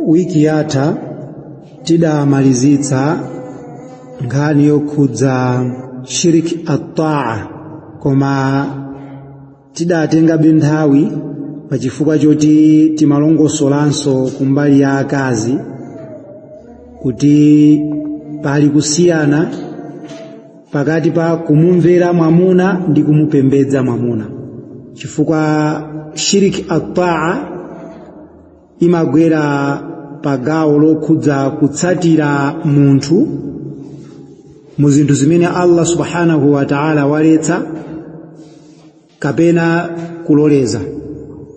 Wiki yatha tidamalizitsa nkhani yokhudza shirik attaa, koma tidatengabe nthawi pachifukwa choti timalongosolanso kumbali ya akazi kuti pali kusiyana pakati pa kumumvera mwamuna ndi kumupembedza mwamuna, chifukwa shirik attaa imagwera pa gawo lokhudza kutsatira munthu mu zinthu zimene Allah subhanahu wa ta'ala waletsa kapena kuloleza.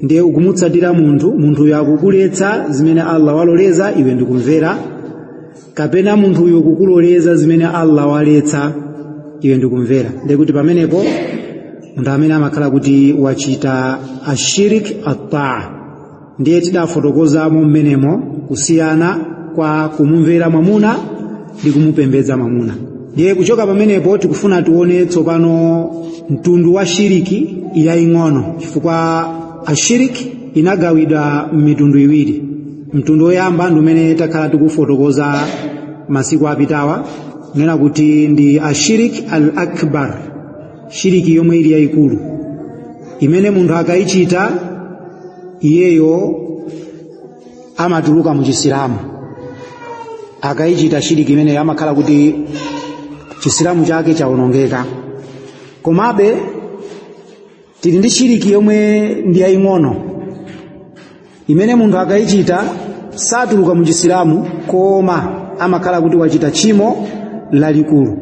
Ndiye ukumutsatira munthu, munthuyo akukuletsa zimene Allah waloleza, iwe ndikumvera, kapena munthuyo kukuloleza zimene Allah waletsa, iwe ndikumvera. Ndiye kuti pamenepo munthu amene amakhala kuti wachita ashirik attaa. Ndiye tidafotokozamo mmenemo kusiyana kwa kumumvera mwamuna ndi kumupembedza mwamuna. Ndiye kuchoka pamenepo tikufuna tione tsopano mtundu wa shiriki yaying'ono, chifukwa ashiriki inagawidwa m'mitundu iwiri. Mtundu woyamba ndi umene takhala tikufotokoza masiku apitawa, kunena kuti ndi ashirik al akbar, shiriki yomwe ili yayikulu imene munthu akayichita iyeyo amatuluka mu Chisilamu. Akayichita shiriki imeneyo amakhala kuti Chisilamu chake chawonongeka. Komabe tili ndi shiriki yomwe ndi yaying'ono imene munthu akayichita satuluka mu Chisilamu, koma amakhala kuti wachita tchimo lalikulu.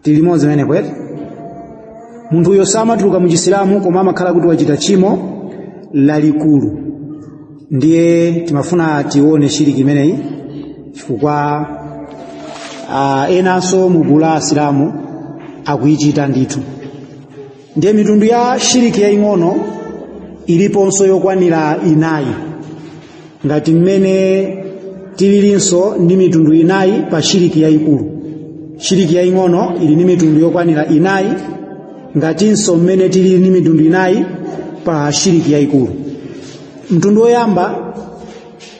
Tili limodzi pamenepo eti? Munthuyo samatuluka mu Chisilamu, koma amakhala kuti wachita tchimo lalikulu. Ndiye timafuna tione shiriki imeneyi chifukwa enanso mu gulu la Asilamu akuyichita ndithu. Ndiye mitundu ya shiriki yaying'ono iliponso yokwanira inayi, ngati mmene tililinso ndi mitundu inayi pa shiriki yayikulu. Shiriki yaying'ono ili ndi mitundu yokwanira inayi, ngatinso mmene tilili ndi mitundu inayi pa shiriki yayikulu. Mtundu woyamba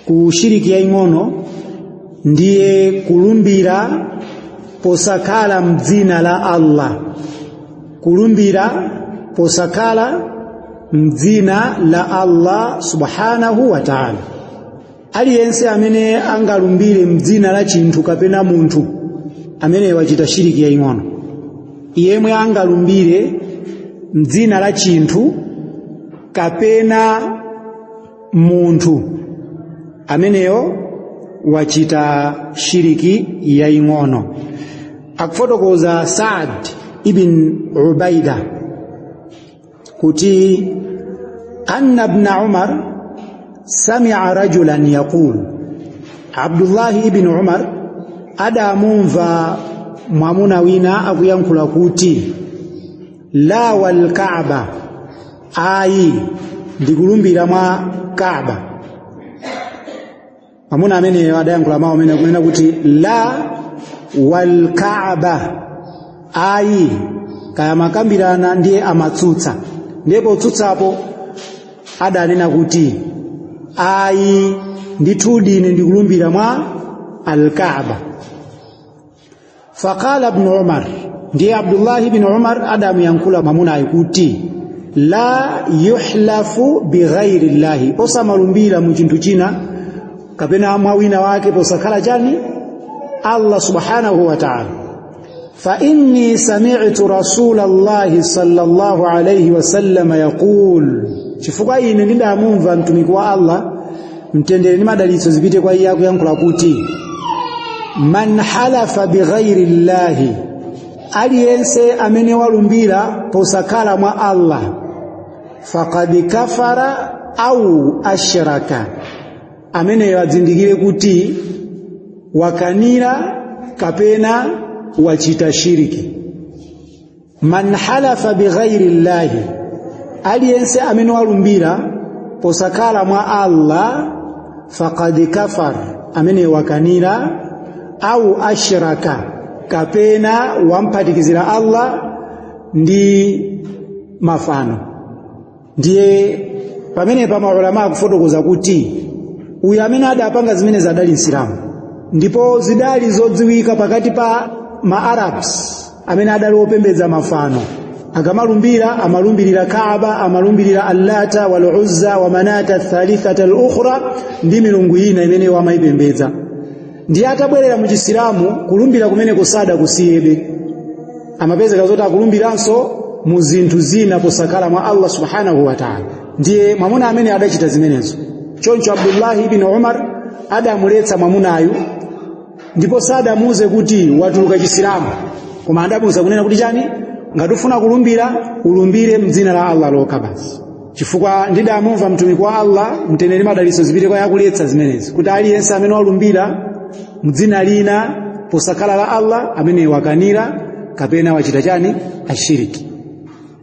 ku shiriki yaying'ono ndiye kulumbira posakhala mdzina la Allah. Kulumbira posakhala mdzina la Allah subhanahu wa ta'ala. Aliyense amene angalumbire mdzina la chinthu kapena munthu, amene wachita shiriki yaying'ono. Yemwe angalumbire mdzina la chinthu kapena munthu, ameneyo wachita shiriki yaying'ono. Akufotokoza Saad ibn Ubaida kuti anna ibn Umar sami'a rajulan yaqul, Abdullahi ibn Umar adamumva mwamuna wina akuyankhula kuti la wal Kaaba, ayi ndikulumbira mwa Kaaba. Mwamuna ameneyo adayankhula mawu amene akunena kuti la wal Kaaba, ayi, kaya makambirana ndiye amatsutsa. Ndiye potsutsapo adanena kuti ayi, ndithudi ine ndikulumbira mwa al-Kaaba. Faqala ibn Umar, ndiye Abdullah ibn Umar adamuyankhula mwamunayo kuti la yuhlafu bighairi llahi, osamalumbira mu chinthu china kapena mwa wina wake posakhala chani Allah subhanahu wa ta'ala. Fa inni sami'tu rasulallahi sallallahu alayhi wasallam yaqul, chifukwa ine ndidamumva mtumiki wa Allah, mtendere ndi madalitso zipite kwa iye, akuyankhula kuti man halafa bighairi llahi, aliyense amene walumbira posakhala mwa Allah, faqad kafara au ashraka, ameneyo adzindikire kuti wakanira kapena wachita shiriki. Man halafa bighairi llahi, aliyense amene walumbira posakhala mwa Allah, faqad kafar, amene wakanira, au ashraka, kapena wamphatikizira Allah ndi mafano. Ndiye pamene pa maulama akufotokoza kuti Uyu amene adapanga zimenezi adali Msilamu, ndipo zidali zodziwika pakati pa ma Arabs amene adali opembedza mafano. Akamalumbira amalumbirira Kaaba, amalumbirira Allata wal Uzza wa Manata thalithata al ukhra, ndi milungu ina imene amayipembedza. Ndiye atabwerera mu Chisilamu, kulumbira kumene kusada kusiyebe, amapezeka zoti akulumbiranso mu zinthu zina posakhala mwa Allah subhanahu wa ta'ala. Ndiye mwamuna amene adachita zimenezo. Choncho Abdullahi ibn Umar adamuletsa mwamunayu, ndipo sadamuuze kuti watuluka Chisilamu, koma adamuuza kunena kuti chani, ngati ufuna kulumbira ulumbire mdzina la Allah lokha basi, chifukwa ndidamumva mtumiki wa Allah, mtendere madalitso zipite kwa yakuletsa zimenezi, kuti aliyense amene walumbira mdzina lina posakhala la Allah amene wakanira kapena wachita chani, ashiriki.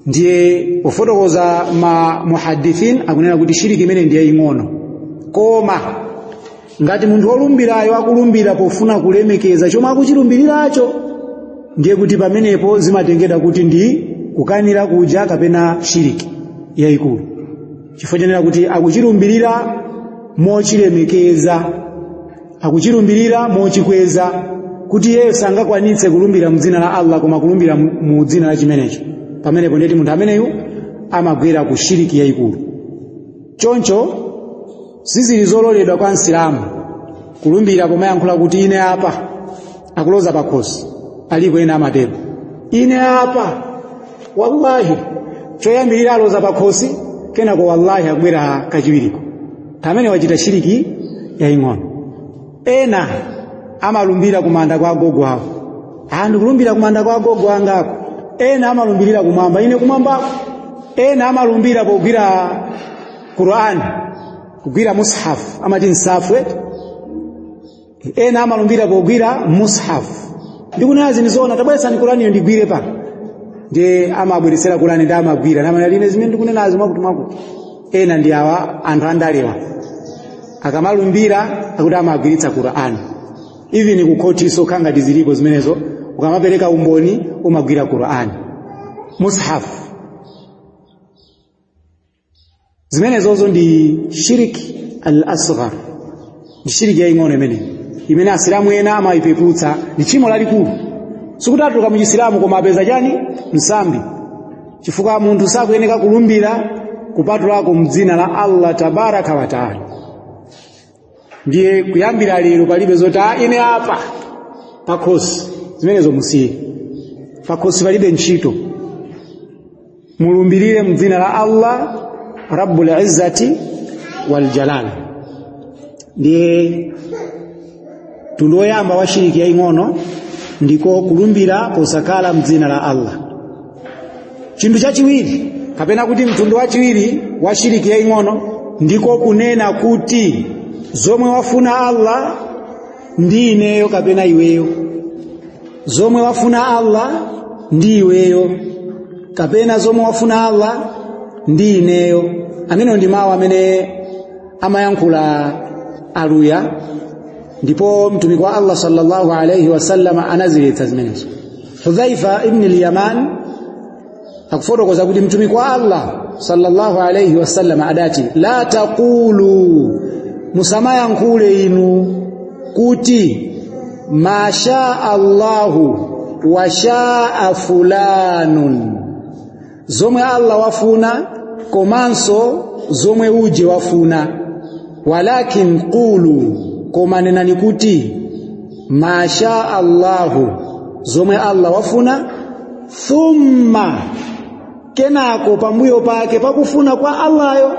Ndiye pofotokoza ma muhadithin akunena kuti shiriki imene ndiye ing'ono, koma ngati munthu wolumbirayo akulumbira pofuna kulemekeza chomwe akuchilumbiriracho, ndiye kuti pamenepo zimatengedwa kuti ndi kukanira kuja kapena shiriki yayikulu, chifukwa chanena kuti akuchilumbirira mochilemekeza, akuchilumbirira mochikweza, kuti iyeyo sangakwanitse kulumbira mdzina la Allah koma kulumbira mu dzina la chimenecho. Pamenepo ndiyeti munthu ameneyu amagwera ku shiriki yayikulu. Choncho sizili zololedwa kwa Msilamu kulumbira pomayankhula kuti ine apa, akuloza pakhosi. Aliko ena amatero, ine apa wallahi. Choyambirira aloza pakhosi, kenako wallahi akubwera kachiwiriko, amene wachita shiriki yaying'ono. Ena amalumbira kumanda kwa agogo awo, ndikulumbira kumanda kwa agogo angako. Ena amalumbirira kumwamba, ine kumwambako. Ena amalumbira pogwira Qur'an, kugwira mushaf, amati nsafu. Ena amalumbira pogwira mushaf, ndikunena zinizoona, tabweretsani Qur'aniyo ndigwire pa. Ndiye amabweretsera Qur'ani ndi amagwira namana line zimene ndikunenazi mwakuti mwakuti. Ena ndi awa anthu andalewa, akamalumbira akuti amagwiritsa Qur'ani. Even kukhotiso khangati ziliko zimenezo, ukamapereka umboni umagwira Qur'ani, mushaf. Zimenezozo ndi shiriki al-asghar, ndi shiriki yaying'ono imene Asilamu ena amayipeputsa. Ndi tchimo lalikulu, sikuti atuluka mu Chisilamu, koma apeza chani, msambi, chifukwa munthu sakuyeneka kulumbira kupatulako mdzina la Allah tabaraka wa taala. Ndiye kuyambira lero palibe zoti ine apa pakhosi, zimenezo musiye. Pakhosi palibe ntchito. Mulumbirire mdzina la Allah rabbul izzati wal jalal. Ndiye mtundu woyamba wa shiriki yaying'ono ndiko kulumbira posakhala mdzina la Allah. Chinthu chachiwiri, kapena kuti mtundu wachiwiri wa shiriki yaying'ono, ndiko kunena kuti zomwe wafuna Allah ndi ineyo kapena iweyo, zomwe wafuna Allah ndi iweyo kapena zomwe wafuna Allah ndi ineyo. Amenewo ndi mawu amene amayankhula aluya, ndipo mtumiki wa Allah sallallahu alayhi wasallam anaziletsa zimenezo. Hudhaifa ibn al-Yaman akufotokoza kuti mtumiki wa Allah sallallahu alayhi wasallam adati, la taqulu, musamayankhule inu kuti ma shaa Allahu wa shaa fulanun, zomwe Allah wafuna komanso zomwe uje wafuna. Walakin qulu, koma nenani kuti ma shaa Allahu, zomwe Allah wafuna, thumma, kenako pambuyo pake pakufuna kwa Allayo,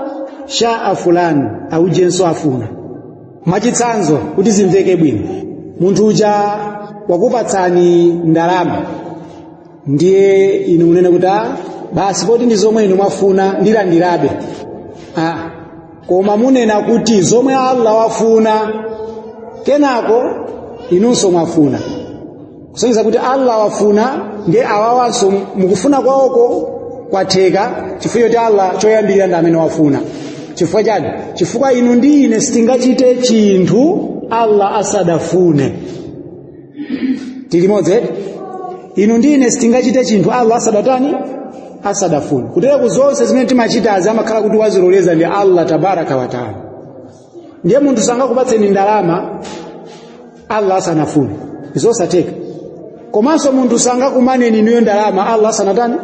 shaa fulani, aujenso afuna. Mwachitsanzo, kuti zimveke bwino, munthu uja wakupatsani ndalama, ndiye inu munene kuti basi poti ndi zomwe inu mwafuna ndilandirabe. Koma munena kuti zomwe Allah wafuna, kenako inunso mwafuna, kusonyeza kuti Allah wafuna, ndiye awawanso mukufuna kwawoko kwatheka, chifukwa choti Allah choyambirira ndi amene wafuna. Chifukwa chani? Chifukwa inu ndi ine sitingachite chinthu Allah asadafune. Tili limodzi? Inu ndi ine sitingachite chinthu Allah asadatani, asadafune. Kutereko zonse zimene timachitazi amakhala kuti waziloleza ndi Allah tabaraka wa taala. Ndiye munthu sangakupatseni ndalama Allah asanafune, zosatheka. Komanso munthu sangakumaneni inuyo ndalama Allah asanatani,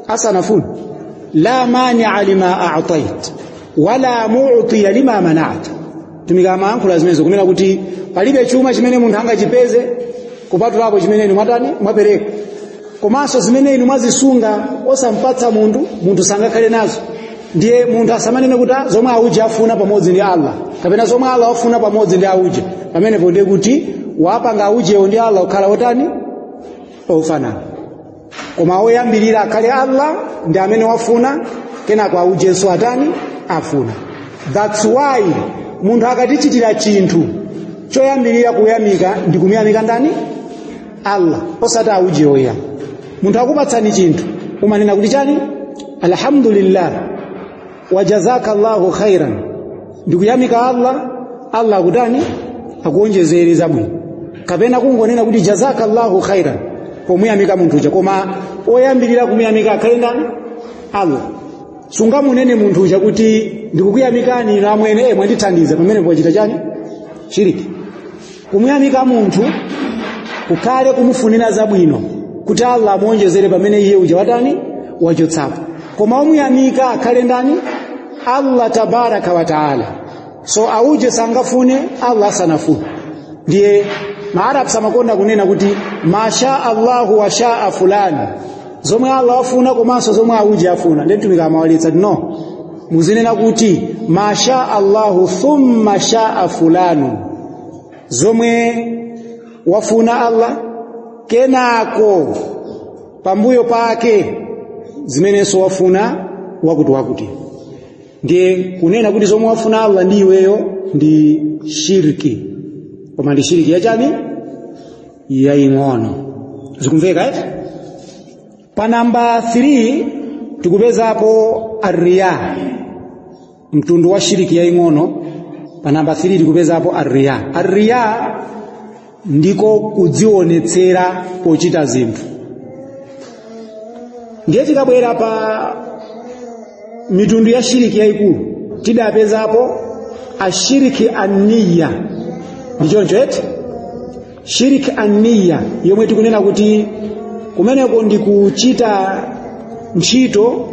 asanafune. La mania lima a'tait wala mu'tiya lima mana'ta. Mtumiki amayankhula zimenezo kunena kuti palibe chuma chimene munthu angachipeze kupatulapo chimene inu mwatani, mwapereka. Komanso zimene inu mwazisunga osampatsa munthu, munthu sangakhale nazo. Ndiye munthu asamanene kuti zomwe auje afuna pamodzi ndi Allah, kapena zomwe Allah afuna pamodzi ndi auje. Pamenepo ndiye kuti wapanga aujewo ndi Allah kukhala otani, ofanana. Koma oyambirira akhale Allah ndi amene wafuna, kenako aujenso atani, afuna. That's why munthu akatichitira chinthu, choyambirira kuyamika ndi kumuyamika ndani? Allah, osati aujewo ya. Munthu akupatsani chinthu, umanena kuti chani? Alhamdulillah wa jazakallahu khairan, ndikuyamika Allah, Allah akutani, akuonjezere zabwino. Kapena kungonena kuti jazakallahu khairan pomuyamika munthu uja, koma oyambirira kumuyamika akhale ndani? Allah. Sungamunene munthu uja kuti ndikukuyamikani inu amwene, mwandithandiza, pamene pochita chani? Shiriki. Kumuyamika munthu kukhale kumufunira zabwino kuti Allah amuonjezere pamene iye uja watani, wachotsapo. Koma omuyamika akhale ndani? Allah tabaraka wa taala. So auje sangafune Allah asanafune. Ndiye Maarabu samakonda kunena kuti masha Allahu wa shaa fulani, zomwe Allah afuna komanso zomwe auje afuna. Ndiye Mtumiki amawaletsa, no, muzinena kuti masha Allahu thumma shaa fulani, zomwe wafuna Allah kenako pambuyo pake zimenenso wafuna wakuti wakuti. Ndiye kunena kuti zomwe wafuna Allah ndi iweyo ndi shirki, koma ndi shirki yachani? Yaying'ono. Zikumveka eti? Pa namba 3 tikupezapo arriya, mtundu wa shiriki yaying'ono. Pa namba 3 tikupezapo arriya. Arriya ndiko kudzionetsera pochita zinthu. Ndiye tikabwera pa mitundu ya shiriki yayikulu, tidapezapo ashiriki anniya, ndichoncho eti? Shiriki anniya yomwe tikunena kuti kumeneko ndi kuchita ntchito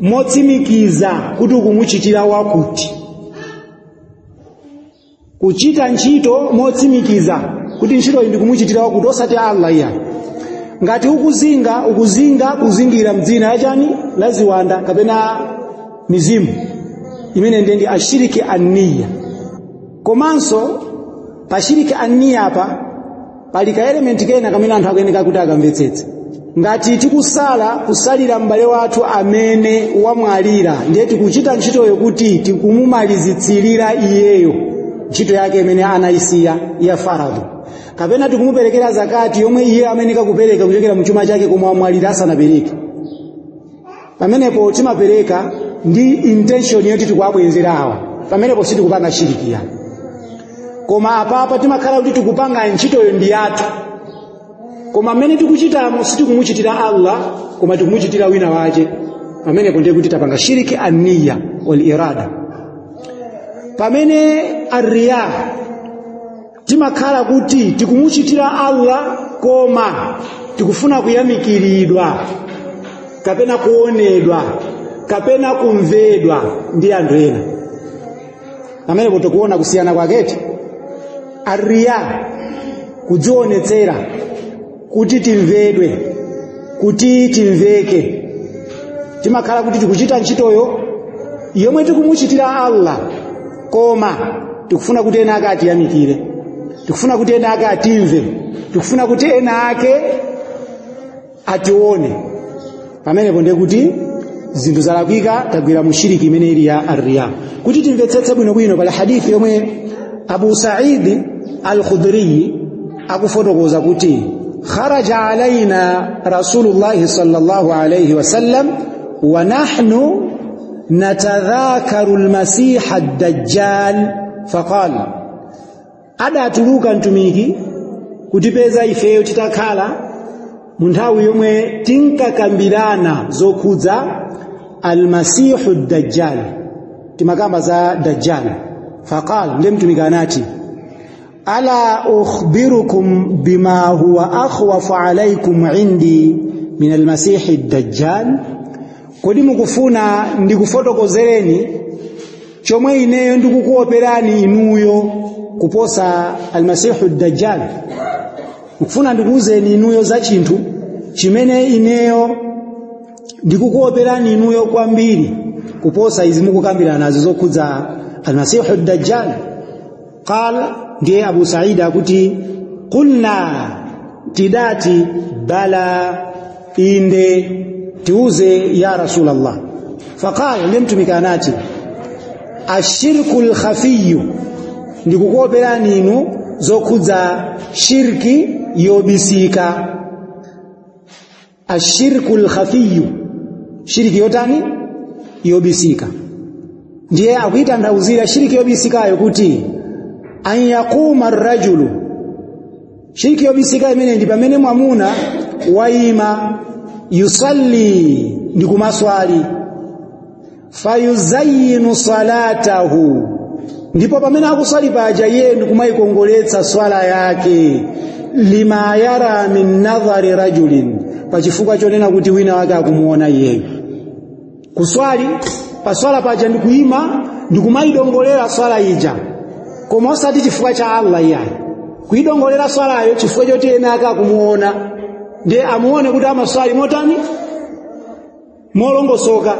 motsimikiza kuti ukumuchitira wakuti, kuchita ntchito motsimikiza kuti ntchito iyi ndikumuchitira wakuti, osati Allah iya. Ngati ukuzinga, ukuzinga kuzingira mdzina yachani, la ziwanda kapena mizimu, imene ndiye ndi ashiriki anniya. Komanso pa shiriki anniya apa pali ka element kena kamene anthu akuyeneka kuti akamvetsetse. Ngati tikusala kusalira m'bale wathu amene wamwalira, ndiye tikuchita ntchitoyo kuti tikumumalizitsirira iyeyo ntchito yake imene anayisiya ya faradhu, kapena tikumuperekera zakati yomwe iye amene kakupereka kuchokera mchuma chake koma wamwalira asanapereke, pamenepo timapereka ndi intention yoti tikuwabwenzera awa, pamenepo sitikupanga shirikiya. Koma apapa timakhala kuti tikupanga ntchitoyo ndi yathu, koma mmene tikuchitamo sitikumuchitira Allah, koma tikumuchitira wina wache, pamenepo ndiye kuti tapanga shiriki anniya wal irada. Pamene arriya timakhala kuti tikumuchitira Allah, koma tikufuna kuyamikiridwa kapena kuonedwa kapena kumvedwa ndi anthu ena, pamenepo tikuona kusiyana kwaketi. Arriya kudzionetsera kuti timvedwe, kuti timveke, timakhala kuti tikuchita ntchitoyo yomwe tikumuchitira Allah, koma tikufuna kuti ena ake atiyamikire, tikufuna kuti ena ake atimve, tikufuna kuti ena ake atione. Pamenepo ndiye kuti zinthu zalakwika, tagwira mushiriki imene ili ya arriya. Kuti timvetsetse bwinobwino, pali hadithi yomwe Abu Sa'id al-Khudri akufotokoza kuti kharaja alaina Rasulullahi sallallahu alayhi wasallam wa nahnu natadhakaru almasiha ad-dajjal faqal, adatuluka Mtumiki kutipeza ifeyo titakhala mu nthawi yomwe tinkakambirana zokhudza almasihu dajjal, timakamba za Dajjal. Faqal, ndiye Mtumiki anati, ala ukhbirukum bima huwa akhwafu alaikum indi min almasihi dajjal? Kodi mukufuna ndikufotokozereni chomwe ineyo ndikukuoperani inuyo kuposa almasihu dajjal? Mukufuna ndikuuzeni inuyo za chinthu chimene ineyo ndikukuoperani inuyo kwambiri kuposa izi mukukambirana nazo zokhudza almasihu dajjal? Qal, ndiye Abu Saida akuti, qulna, tidati, bala, inde, tiuze ya Rasulallah. Faqala, ndiye Mtumiki anati, ashirku lkhafiyu, ndikukuoperani inu zokhudza shirki yobisika. Ashirku lkhafiyu, shiriki yotani? Yobisika. Ndiye akuitanthauzira shiriki yobisikayo kuti an yaquma arrajulu, shiriki yobisika imene ndi pamene mwamuna wayima, yusalli, ndi kumaswali, fayuzayinu salatahu, ndipo pamene akuswali paja iye ndikumayikongoletsa swala yake, lima yara min nadhari rajulin, pachifukwa chonena kuti wina wake akumuona iyeyo. Kuswali, paswala paja ndikuyima ndikumayidongolera swala ija, koma osati chifukwa cha Allah iyayi, kuyidongolera swalayo chifukwa choti ena ake akumuona, ndiye amuone kuti amaswali motani, molongosoka.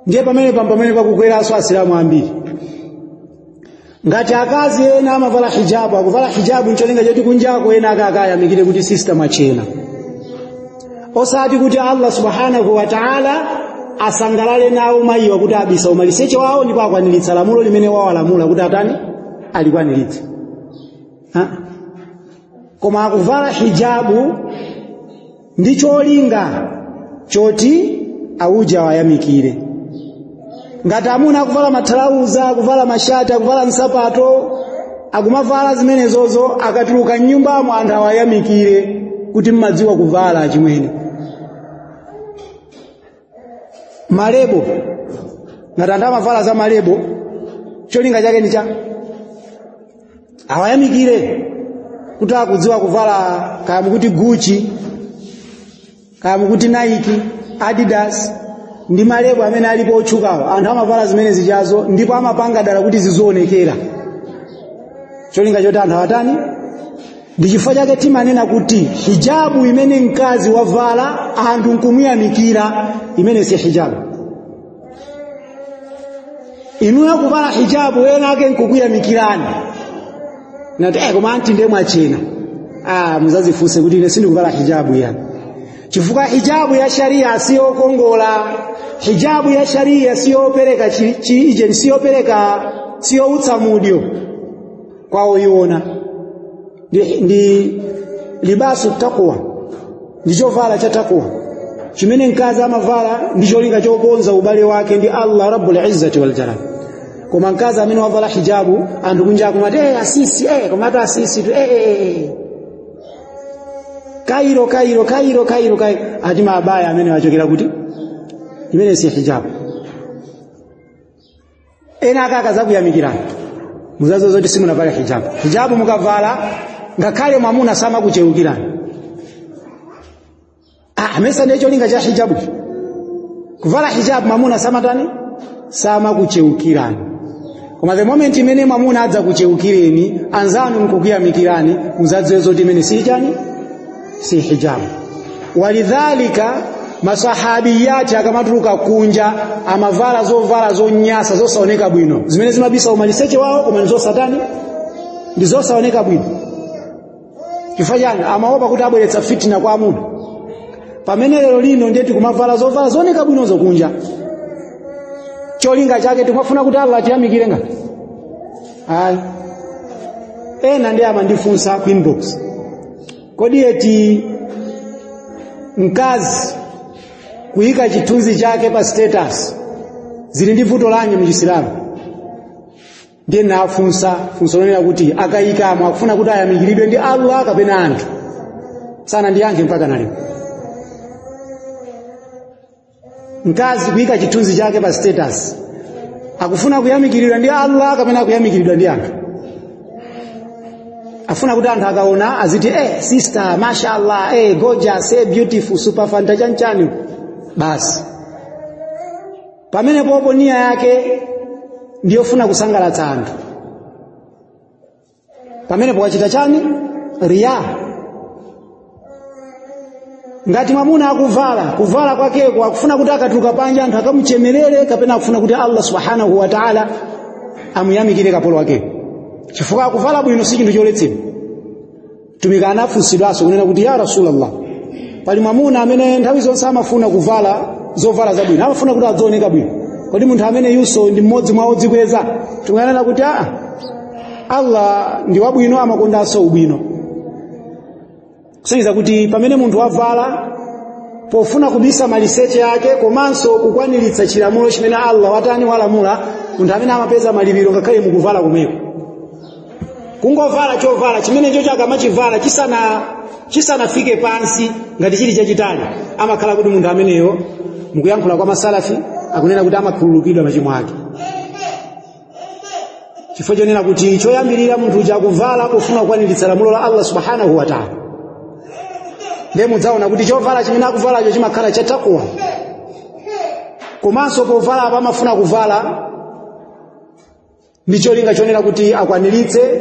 Ndiye pamene pamene pakukweranso Asilamu ambiri, ngati akazi ena amavala hijabu, akuvala hijabu ncholinga choti kunjako ena ake akayamikire kuti sister mwachena, osati kuti Allah subhanahu wa ta'ala asangalale nawo mayiwa kuti abisa umaliseche wawo ndipo akwaniritsa lamulo limene wawalamula kuti atani, alikwaniritse. Koma akuvala hijabu ndi cholinga choti auja wayamikire. Ngati amuna akuvala mathalauza, akuvala mashati, akuvala nsapato, akumavala zimenezozo, akatuluka mnyumbamo anthu awayamikire kuti mmadziwa kuvala achimwene. Malebo, ngati anthu amavala za malebo, cholinga chake ndi cha awayamikire kuti akudziwa kuvala, kaya mukuti Gucci, kaya mukuti Nike, Adidas, ndi malebo amene alipo otchukawo, anthu amavala zimene zichazo ndipo amapanga dala kuti zizionekera, cholinga choti anthu awatani. Ndi chifukwa chake timanena kuti hijabu imene mkazi wavala anthu nkumuyamikira, imene si hijabu. Inuyo kuvala hijabu ena ake nkukuyamikirani nati koma anti ndiye mwachena, muzazifunse kuti ine sindikuvala hijabu yani, chifukwa hijabu ya sharia siyokongola, hijabu ya sharia siyopereka ije siyopereka, siyoutsa mudyo kwawo iona, ndi libasu taqwa, ndi chovala cha taqwa chimene mkazi amavala ndi cholinga chokonza ubale wake ndi Allah Rabbul Izzati wal Jalal. Koma mkazi amene wavala hijabu anthu kunja akumati asisi, komatu asisi tu, Kairo Kairo Kairo Kairo Kairo, ati mabaya amene wachokera kuti, imene si hijabu. Ena akaka zakuyamikirani muzazo zoti simunavala hijabu. Hijabu mukavala ngakhale mwamuna samakucheukirani. Amesa ndiye cholinga cha hijabu. Kuvala hijabu mwamuna samatani, samakucheukirani. Koma the moment imene mwamuna adza kucheukireni, anzanu nkukuyamikirani, muzadziwe zoti imene si chani, si hijabu. Walidhalika masahabiyati akamatuluka kunja amavala zovala zonyasa zosaoneka bwino, zimene zimabisa umaliseche wawo, koma ndi zosatani, ndi zosaoneka bwino. Chifukwa chani? Amaopa kuti abweretsa fitina kwa amuna. Pamene lero lino ndiye tikumavala zovala zooneka bwinozo kunja, cholinga chake timafuna kuti Allah atiyamikire ngati ayi. Ena ndiye amandifunsa ku inbox, kodi eti mkazi kuyika chithunzi chake pa status zili ndi vuto lanji mu Chisilamu? Ndiye nafunsa funso lonena kuti akayikamo akufuna kuti ayamikiridwe ndi Allah kapena anthu? Sana ndiyankhe mpaka nalero. Mkazi kuyika chithunzi chake pa status Akufuna kuyamikiridwa ndi Allah kapena kuyamikiridwa ndi anthu? Afuna kuti anthu akaona aziti, "Sister, mashallah, gorgeous, beautiful, super fanta chanchani." Basi, pamene popo niya yake ndiyofuna kusangalatsa anthu. Pamenepo wachita chani? Riya. Ngati mwamuna akuvala, kuvala kwakeko akufuna kuti akatuluka panja anthu akamuchemerere, kapena akufuna kuti Allah subhanahu wa ta'ala amuyamikire kapolo wake? Chifukwa akuvala bwino si chinthu choletsedwa. Mtumiki anafunsidwanso kunena kuti, "Ya Rasulallah, pali mwamuna amene nthawi zonse amafuna kuvala zovala zabwino, amafuna kuti adzooneka bwino. Kodi munthu amene yuso ndi mmodzi mwa odzikweza?" Tikunena kuti aa, Allah ndi wabwino, amakondanso ubwino. Kusonyeza kuti pamene munthu wavala pofuna kubisa maliseche ake komanso kukwaniritsa chilamulo chimene Allah watani, walamula, munthu amene amapeza malipiro ngakhale mukuvala kumeko. Kungovala chovala chimenecho chakamachivala chisanafike pansi, ngati chili chachitali, amakhala kuti munthu ameneyo, mukuyankhula kwa masalafi, akunena kuti amakhululukidwa machimo ake, chifukwa chonena kuti choyambirira munthu uja akuvala pofuna kukwaniritsa lamulo la Allah subhanahu wa ta'ala. Ndiye mudzaona kuti chovala chimene akuvalacho chimakhala cha takwa, komanso povala apa amafuna kuvala ndi cholinga chonena kuti akwaniritse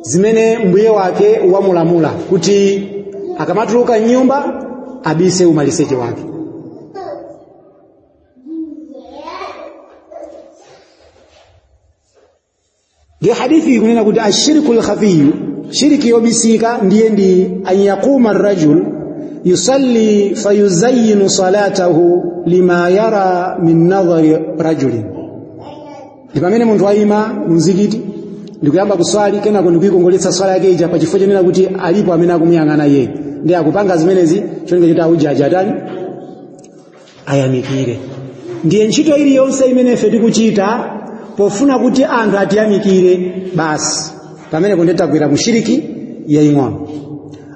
zimene mbuye wake wamulamula, kuti akamatuluka mnyumba abise umaliseche wake. Ndiye hadithi ikunena kuti ashirku lkhafiyu, shiriki yobisika, ndiye ndi an yaquma arrajul yusalli fayuzayinu salatahu lima yara min nadhari rajulin. Ndi pamene munthu ayima mumzikiti ndikuyamba kuswali, kenako ndikuyikongoletsa swala yake ija pachifukwa chonena kuti alipo amene akumuyang'ana iye, ndi akupanga zimenezi cholinga choti aujaji atani, ayamikire. Ndiye ntchito iliyonse imene ife tikuchita pofuna kuti anthu atiyamikire, basi, pamenepo ndiye tagwera mushiriki yaying'ono.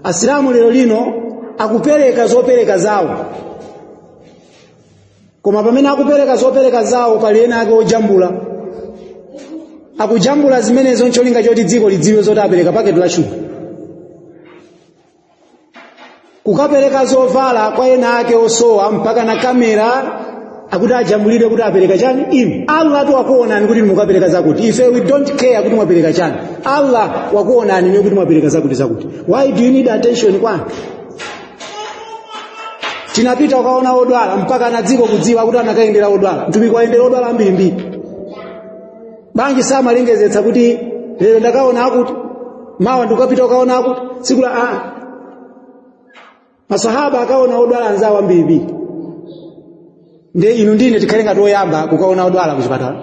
Asilamu lero lino akupereka zopereka zawo, koma pamene akupereka zopereka zawo pali ena ake ojambula, akujambula zimenezo ncholinga choti dziko lidziwe zoti apereka paketi la shuga. Kukapereka zovala kwa ena ake osowa, mpaka na kamera akuti ajambulire kuti apereka chani. Inu, Allah tu wakuonani kuti mukapereka zakuti. Ife we don't care kuti mwapereka chani. Allah wakuonani niwe kuti mwapereka zakuti zakuti. Why do you need attention kwa anthu? Tinapita ukaona odwala, mpaka na dziko kudziwa kuti anakayendera odwala. Mtumiki wayendera odwala ambirimbiri. Banji samalengezetsa kuti lero ndakaona akuti, mawa ndikukapita ukaona akuti, tsiku la a masahaba akaona odwala anzawo ambirimbiri? Ndiye inu ndine tikhale ngati oyamba kukaona odwala kuchipatala,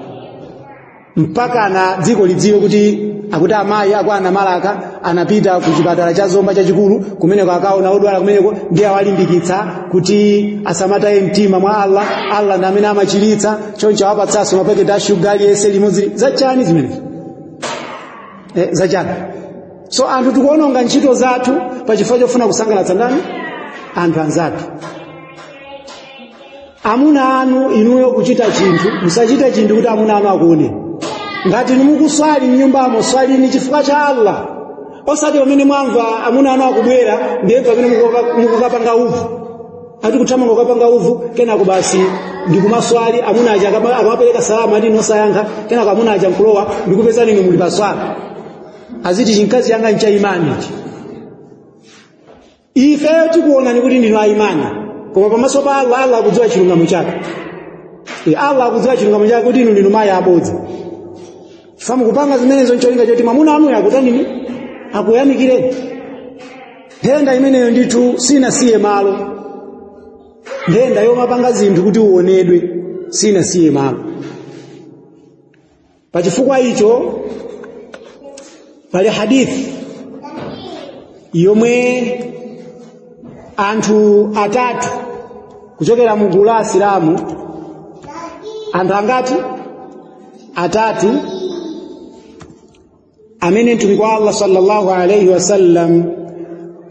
mpaka na dziko lidziwe kuti akuti amayi akwana Malaka anapita ku chipatala cha Zomba chachikulu, kumeneko akaona odwala kumeneko, ndiye awalimbikitsa kuti asamataye mtima mwa Allah, Allah ndi amene amachiritsa, choncho awapatsanso mapaketi a shuga aliyense limodzi. Zachani zimenezi? Zachani? So anthu tikuononga ntchito zathu pachifukwa chofuna kusangalatsa ndani? Anthu anzathu. Amuna anu, inuyo kuchita chinthu, musachite chinthu kuti amuna anu akuone. Ngati inu mukuswali mnyumbamo, swalini chifukwa cha Allah, osati pamene mwamva amuna anu akubwera ndiye pamene mukukapanga uvu, ati kuthamanga kukapanga uvu, kenako basi ndikumaswali. Amuna aja akamapereka salama ati nosayankha, kenako amuna aja nkulowa ndikupezani inu muli paswala, aziti, "Chimkazi changa ncha imani ichi." Ifeyo tikuonani kuti ndinu aimani, koma pamaso pa Allah, Allah akudziwa chilungamo chake. Allah akudziwa chilungamo chake kuti inu ndinu mayi abodza, chifukwa mukupanga zimenezo ncholinga choti mwamuna wanuyo akutanini, akuyamikireni. Nthenda imeneyo ndithu sinasiye malo. Nthenda yomapanga zinthu kuti uonedwe sinasiye malo. Pachifukwa icho pali hadithi yomwe anthu atatu kuchokera mu gulu la Asilamu, anthu angati? Atatu, amene mtumiki wa Allah sallallahu alaihi wasallam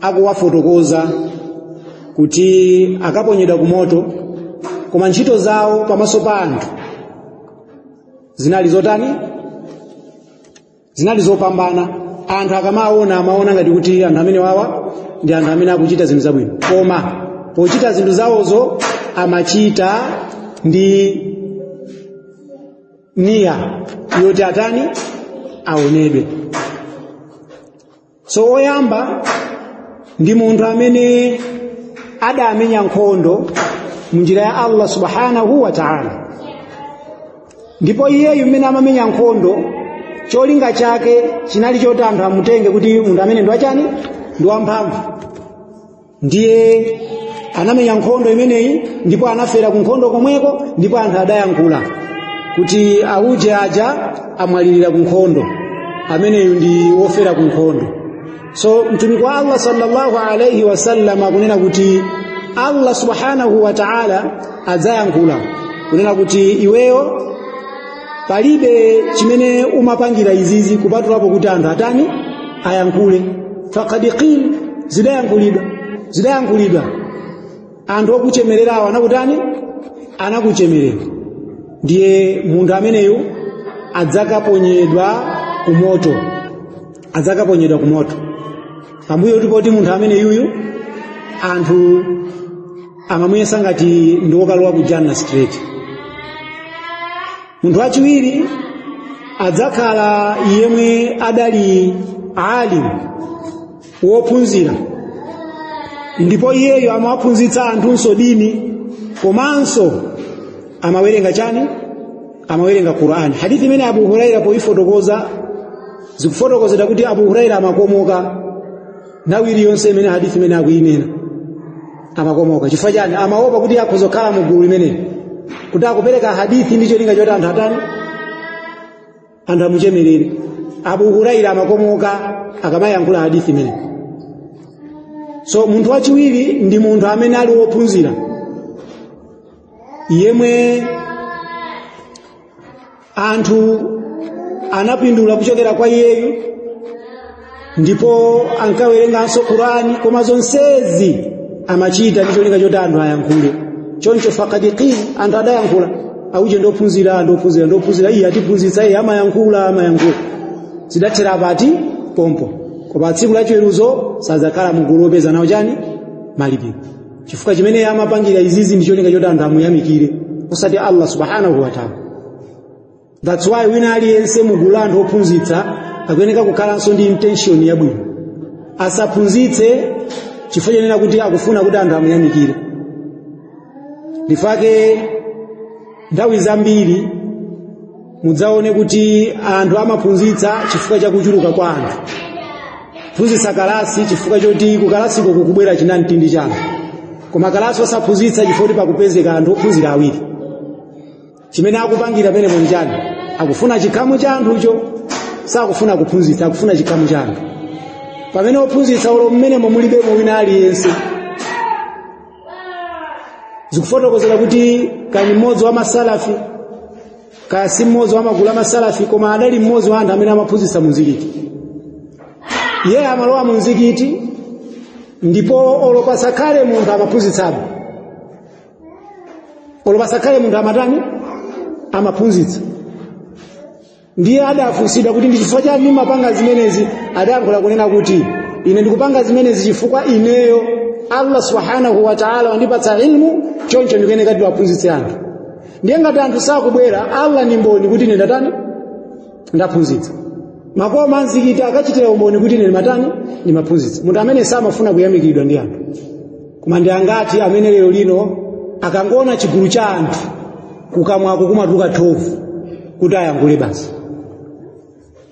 akuwafotokoza kuti akaponyedwa ku moto, koma ntchito zawo pamaso pa anthu Zinali zotani? Zinali zopambana. Anthu akamaona amaona ngati kuti anthu amene wawa ndi anthu amene akuchita zinthu zabwino, koma pochita zinthu zawozo amachita ndi niya yoti atani? Aonedwe. So oyamba ndi munthu amene adamenya nkhondo munjira ya Allah subhanahu wa ta'ala, ndipo iyeyu mmene amamenya nkhondo cholinga chake chinali choti anthu amutenge kuti munthu amene ndi wachani, ndi wamphamvu. Ndiye anamenya nkhondo imeneyi ndipo anafera ku nkhondo komweko, ndipo anthu adayankhula kuti auje aja amwalirira ku nkhondo, ameneyu ndi wofera ku nkhondo. So mtumiki wa Allah sallallahu alayhi wasallam akunena kuti Allah subhanahu wa ta'ala adzayankhula kunena kuti iweyo palibe chimene umapangira izizi kupatulapo kuti anthu atani, ayankhule. Faqad qil, zidayankhulidwa, zidayankhulidwa. Anthu okuchemererawo anakutani? Anakuchemerera. Ndiye munthu ameneyu adzakaponyedwa ku moto, adzakaponyedwa ku moto. Pambuyo tipoti munthu ameneyuyu anthu amamuyesa ngati ndi wokalowa ku Janna straight. Munthu wachiwiri adzakhala yemwe adali alim, wophunzira, ndipo iyeyo amawaphunzitsa anthunso dini, komanso amawerenga chani? Amawerenga Qur'an. Hadithi imene Abu Huraira poifotokoza zikufotokozera kuti Abu Huraira amakomoka nthawi iliyonse imene hadithi imene akuyinena, amakomoka. Chifukwa chani? Amaopa kuti akhoza kukhala mu gulu limeneli kuti akupereka hadithi ndi cholinga choti anthu atani, anthu amuchemerere. Abu Huraira amakomoka akamayankhula hadithi imene. So munthu wachiwiri ndi munthu amene ali wophunzira yemwe anthu anapindula kuchokera kwa iyeyu, ndipo ankawerenganso Qur'ani, koma zonsezi amachita ndi cholinga choti anthu ayankhule. Choncho faqad qil, anthu adayankhula, auje ndophunzira, ndophunzira, ndophunzira, iye atiphunzitsa, iye amayankhula, amayankhula. Zidathera pati? Pompo. Koma tsiku lachiweruzo sadzakhala mugulu wopeza nawo chani? Malipiro. Chifukwa chimene amapangira izizi ndi cholinga choti anthu amuyamikire, osati Allah subhanahu wa ta'ala. That's why wina aliyense mugulu la anthu ophunzitsa akuyeneka kukhalanso ndi intention yabwino. Asaphunzitse chifukwa chonena kuti akufuna kuti anthu amuyamikire. Ndifake nthawi zambiri mudzaone kuti anthu amaphunzitsa chifukwa cha kuchuluka kwa anthu. Phunzitsa kalasi chifukwa choti kukalasiko kukubwera chinamtindi chanu, koma kalasi osaphunzitsa chifukwa kuti pakupezeka anthu ophunzira awiri. Chimene akupangira pamenepo nchani? Akufuna chikhamu cha anthucho, sakufuna kuphunzitsa, akufuna chikhamu cha anthu. Pamene ophunzitsa olo mmenemo mulibemo wina aliyense. Zikufotokozera kuti kani mmodzi wa masalafi, kaya si mmodzi wa magulu amasalafi, koma adali mmodzi wa anthu amene amaphunzitsa mu mzikiti. Iye amalowa mu mzikiti ndipo olo pasakhale munthu amaphunzitsabe, olo pasakhale munthu amatani, amaphunzitsa. Ndiye adafunsidwa kuti ndi chifukwa chani mumapanga zimenezi? Adayankhula kunena kuti ine ndikupanga zimenezi chifukwa ineyo Allah subhanahu wa ta'ala wandipatsa ilmu, choncho ndikuyeneka ndiwaphunzitse anthu. Ndiye ngati anthu sakubwera, Allah ndi mboni kuti ine ndatani, ndaphunzitsa. Makoma mzikiti akachitira umboni kuti ine ndimatani, ndimaphunzitsa. Munthu amene samafuna kuyamikiridwa ndi anthu. Koma ndi angati amene lero lino akangoona chigulu cha anthu kukamwako kumatuluka thovu kuti ayankhule basi.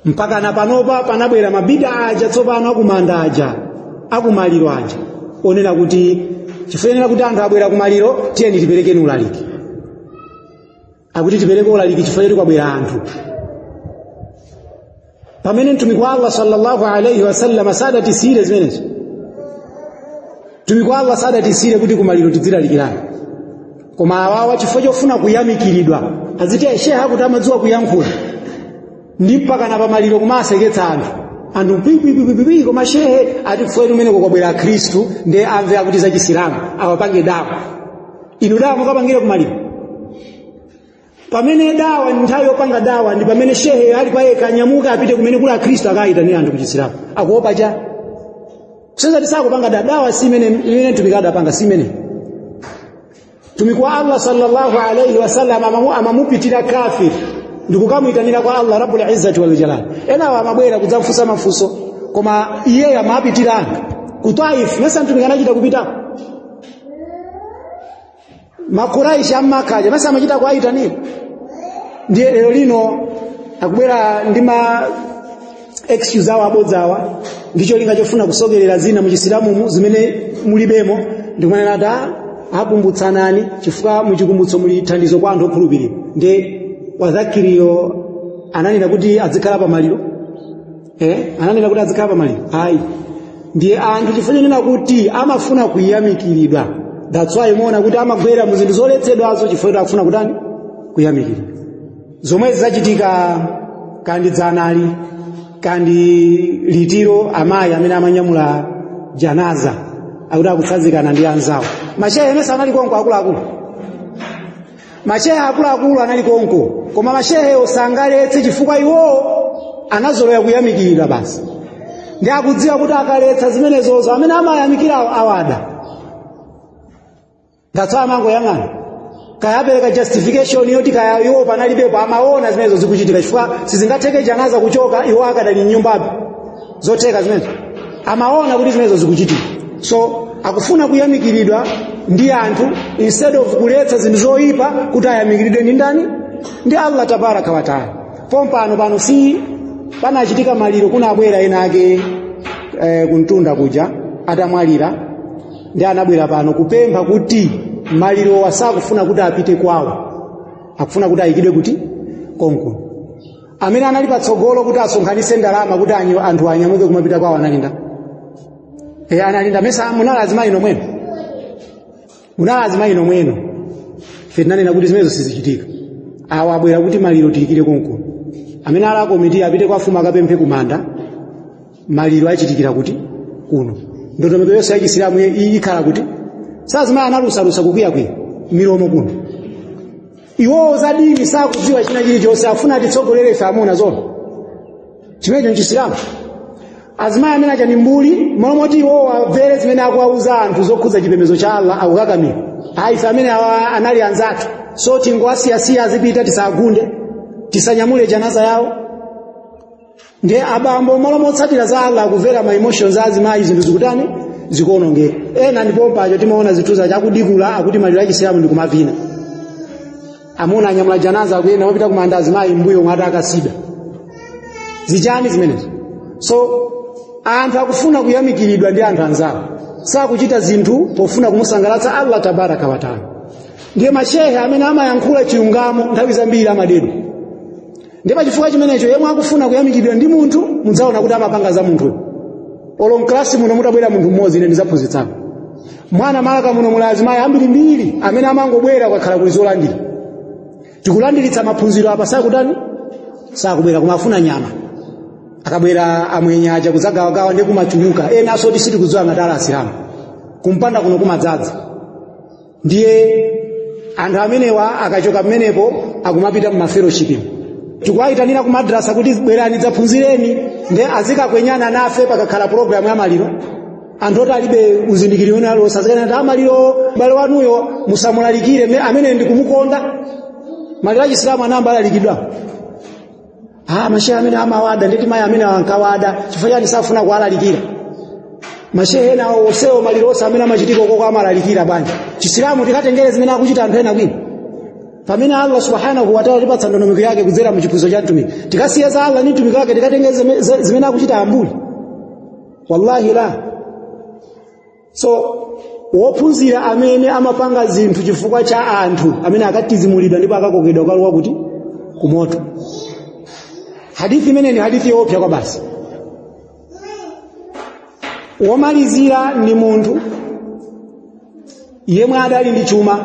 Mpaka na panopa panabwera mabida aja tsopano akumanda aja, akumaliro aja, onena kuti chifukwa kuti anthu abwera kumaliro, tiyeni tiperekeni ulaliki. Akuti tipereke ulaliki chifukwa choti kwabwera anthu. Pamene mtumiki wa Allah sallallahu alayhi wasallam sadatisiyire zimenezo. Mtumiki wa Allah sadatisiyire kuti kumaliro tidzilalikirana. Koma awawa chifukwa chofuna kuyamikiridwa, aziti shehe akuti amadziwa kuyankhula, ndi mpaka na pamaliro kumaseketsa anthu, anthu pipipipipi, koma shehe ati kufueni umeneko kwabwera Khristu ndiye amve akuti za Chisilamu awapange dawa. Inu dawa mukapangire kumaliro? Pamene dawa ndi nthawi yopanga dawa, ndi pamene shehe ali payekha anyamuka apite kumene kuli akhristu akayitanira anthu kuchisilamu. Akuopa cha kuseza tisakupanga dawa si imene imene mtumiki adapanga, si imene mtumiki wa Allah sallallahu alayhi wasallam amamupitira kafir ndikukamuyitanira kwa Allah rabbul izzati wal jalal. Enawo amabwera kudzamfunsa mafunso, koma iyeyo amapitira anthu ku Taif. Mesa mtumiki anachita kupitako? Makuraishi amakaja mesa amachita kuayitanira? Ndiye lero lino akubwera ndi ma excuse awo abodzawa ndi cholinga chofuna kusokerera zina muchisilamumu zimene mulibemo, ndikumanena ati akumbutsanani chifukwa muchikumbutso muli thandizo kwa anthu okhulupirira. Ndiye wadhakiriyo ananena kuti azikhala pamaliro? Ananena kuti azikhala pamaliro? Ayi. Ndiye anthu chifukwa chonena kuti amafuna kuyamikiridwa, that's why muona kuti amagwera mu zinthu zoletsedwazo, chifukwa kuti akufuna kutani? Kuyamikiridwa. Zomwe zachitika kandi dzanali kandi litiro, amayi amene amanyamula janaza akuti akutsanzikana ndi anzawo. Mashehe amene anali konko akuluakulu, mashehe akuluakulu anali konko, koma mashehe sangaletse chifukwa iwowo anazolowa kuyamikiridwa basi, ndi akudziwa kuti akaletsa zimenezozo amene amayamikira awada. That's why amangoyang'ana, kayapereka justification yoti kaya iwo panalibepo, amaona zimenezo zikuchitika, chifukwa sizingatheke janaza kuchoka iwo akadali mnyumbapo. Zotheka zimenezo? Amaona kuti zimenezo zikuchitika, so akufuna kuyamikiridwa ndi anthu instead of kuletsa zinthu zoyipa kuti ayamikiridwe ndi ndani? Ndi Allah tabaraka wa taala. Pompano pano si panachitika maliro, kunabwera ena ake kuntunda kuja atamwalira, ndi anabwera pano kupempha kuti maliro wasakufuna kuti apite kwawo, akufuna kuti ayikidwe kuti konkuno. Amene anali patsogolo kuti asonkhanitse ndalama kuti anthu anyamuke kumapita kwawo analinda analinda. Mesa munali azimayi nomweno? Munali azimayi nomweno. Ife tinanena kuti zimenezo sizichitika. Awa abwera kuti maliro tiyikire konkuno, amene ali akomiti apite kwa afumu akapemphe kumanda, maliro achitikira kuti kuno, ndondomeko yonse ya Chisilamu ikhala kuti. Sazimayi analusalusa kukwiyakwiya milomo kuno. Iwowo za dini sakudziwa china chilichonse, afuna atitsogolere ife amuna. Zona chimenecho nchisilamu? Azimayi amene acha ni mbuli. Momoti iwowo amvere zimene akuwauza anthu zokhudza chipembedzo cha Allah, akukakamira. Ayi, ife amene awa anali anzathu, so tingowasiyasiya azipita, tisagunde, tisanyamule janaza yawo. Ndiye abambo malo motsatira za Allah akumvera ma emotions a azimayi, zinthu zikutani? Zikuonongeka. Ena ndipo pacho timaona zinthu chakudikula akuti maliro achisilamu ndi kumavina, amuna anyamula janaza akuyenda mapita kumanda, azimayi mbuyo mwati akasida zichani zimenezo. So anthu akufuna kuyamikiridwa ndi anthu anzawo, sakuchita zinthu pofuna kumusangalatsa Allah tabaraka wa taala. Ndiye mashehe amene amayankhula chilungamo nthawi zambiri amadedwa. Ndiye pachifukwa chimenecho yemwe akufuna kuyamikiridwa ndi munthu mudzaona kuti amapanga za munthuyo. Olo mklasi muno mutabwera munthu mmodzi, ine ndidzaphunzitsako mwana malaka muno muli azimayi ambirimbiri amene amangobwera kukakhala kuli zolandira, tikulandiritsa maphunziro apa, sakutani? Sakubwera, koma afuna nyama. Akabwera amwenye aja kudzagawagawa ndi kumachuluka ena asoti sitikudziwa ngati ali asilamu. Kumpanda kuno kumadzadza. Ndiye anthu amenewa akachoka pamenepo akumapita mumafellowship, tikuwayitanira ku madrasa kuti bwerani dzaphunzireni, ndiye azikakwenyana nafe pakakhala program ya maliro. Anthu oti alibe uzindikiri wina aliwonse azikanena kuti amaliro bale wanuyo musamulalikire, amene ndikumukonda. Maliro achisilamu anayamba alalikidwa? Ah, mashehe amene amawada nditi mayi amene ankawada, chifukwa chani safuna kuwalalikira? Mashehe ena onsewo maliro onse amene amachitika ukoko amalalikira bwanji? Chisilamu tikatengere zimene akuchita anthu ena kwina, pamene Allah subhanahu wa ta'ala tipatsa ndondomeko yake kudzera mu chiphunzitso cha mtumiki? Tikasiya za Allah ndi mtumiki wake, tikatengere zimene akuchita ambuli? Wallahi la. So wophunzira amene amapanga zinthu chifukwa cha anthu amene akatizimulidwa ndipo akakokedwa kukalowa kuti? Kumoto. Hadithi imene ni hadithi yoopsa kwa basi. Womalizira ndi munthu yemwe adali ndi chuma.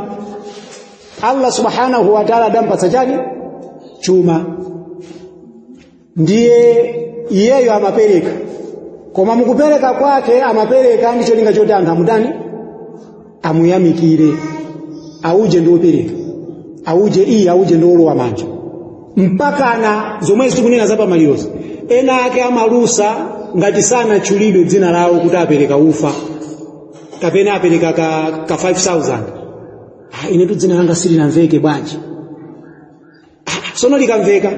Allah subhanahu wa ta'ala adampatsa chani? Chuma. Ndiye iyeyo amapereka, koma mukupereka kwake amapereka ndi cholinga choti anthu amutani? Amuyamikire, auje ndi wopereka. Auje iyi, auje ndi olowa manja. Mpakana zomwe tikunena za pamalirozi, ena ake amalusa ngati sanatchulidwe dzina lawo kuti apereka ufa kapena apereka ka 5000. Ah, ine tu dzina langa silinamveke bwanji? Ah, sono likamveka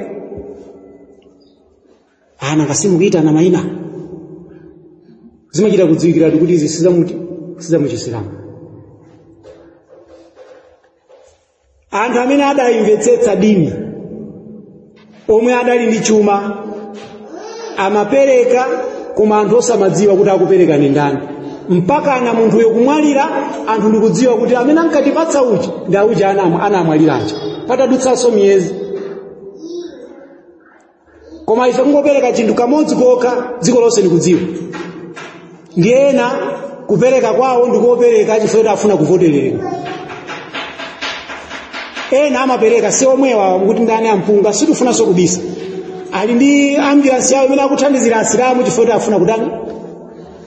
ana ngasimukuitana mayina, zimachita kudziwikiratu kuti izi sizamuti sizamuchisilamu. Anthu amene adayimvetsetsa dini, omwe adali ndi chuma, amapereka, koma anthu osamadziwa kuti akupereka ndi ndani, mpakana munthuyo kumwalira, anthu ndikudziwa kuti amene ankatipatsa uja ndi auja anamwalira aja, patadutsanso miyezi. Koma ife kungopereka chinthu kamodzi kokha, dziko lonse likudziwa. Ndi ena kupereka kwawo ndikopereka chifukwa kuti afuna kuvotereredwa. Ena amapereka si omwewa kuti ndani ampunga, sitifunanso kubisa, ali ndi ambulance yawo imene akuthandizira asilamu chifukwa kuti afuna kutani?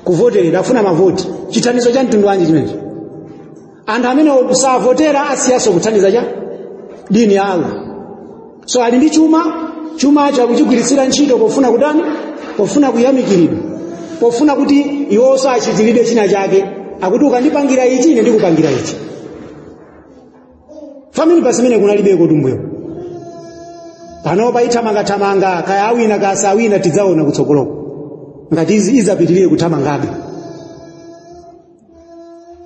Kuvoteredwa, afuna mavoti. Chithandizo cha mtundu wanji chimenecho? Anthu amene kusavotera asiyaso kuthandiza cha dini ya Allah. So ali ndi chuma, chumacho akuchigwiritsira ntchito pofuna kutani? Pofuna kuyamikiridwa, pofuna kuti iwonso achitiridwe china chake, akuti ukandipangira ichi, ine ndikupangira ichi. Family pasimene kunalibeko tumbweyo. Panopa ithamangathamanga, kaya awina kaya sawina tidzaona kutsogoloko ngati izi izapitirire kuthamangabe.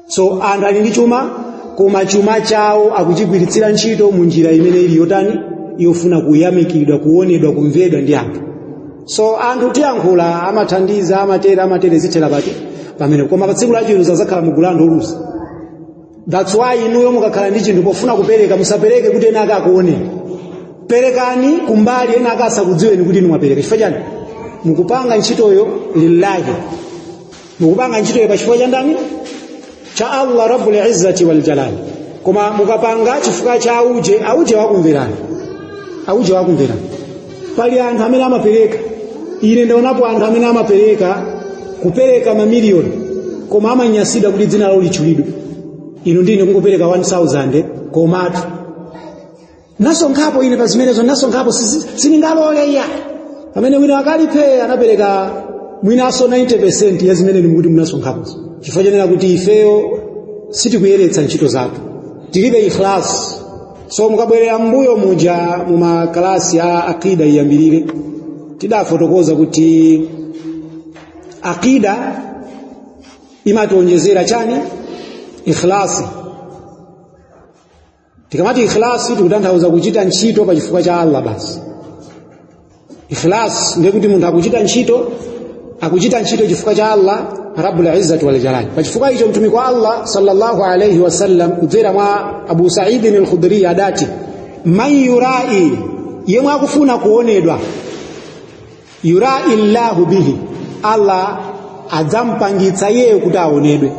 So anthu ali ndi chuma, koma chuma chawo akuchigwiritsira ntchito mu njira imene ili yotani? Yofuna kuyamikiridwa, kuonedwa, kumvedwa ndi anthu. So anthu tiyankhula, amathandiza, amatere, amatere, zithera pati pamene? Koma pa tsiku lachiweruzo azakhala mugulu anthu oluza. That's why inuyo mukakhala ndi chinthu, pofuna kupereka, musapereke kuti ena ake akuoneni. Perekani kumbali, ena ake asakudziweni kuti inu mwapereka. Chifukwa chani? Mukupanga ntchitoyo lillahi, mukupanga ntchitoyo pa chifukwa cha ndani? Cha Allah Rabbul Izzati wal Jalal. Koma mukapanga chifukwa cha auje, auje wakumverani, auje wakumverani. Pali anthu amene amapereka, ine ndaonapo anthu amene amapereka, kupereka mamiliyoni, koma amanyasidwa kuti dzina lawo litchulidwe. Inu ndine kungopereka 1000, komatu nasonkhapo ine pa zimenezo, nasonkhapo, sindingalole iya. Pamene wina akalipe anapereka mwinaso 90% ya zimene mukuti munasonkhapozo, chifukwa chonena kuti ifeyo sitikuyeretsa ntchito zathu, tilibe ikhlas. So mukabwerera mbuyo muja mumakalasi a akida iyambirire, tidafotokoza kuti akida imationjezera chani? Ikhlasi. Tikamati ikhlasi tikutanthauza kuchita ntchito pa chifukwa cha Allah basi. Ikhlas ndiye kuti munthu akuchita ntchito chifukwa cha Allah Rabbul Izzati wal Jalal. Pa chifukwa icho mtumiki wa Allah sallallahu alayhi wasallam kudzera mwa Abu Sa'id al-Khudri adati, man yurai, yemwe akufuna kuonedwa, yurai llahu bihi, Allah adzampangitsa iyeyo kuti aonedwe.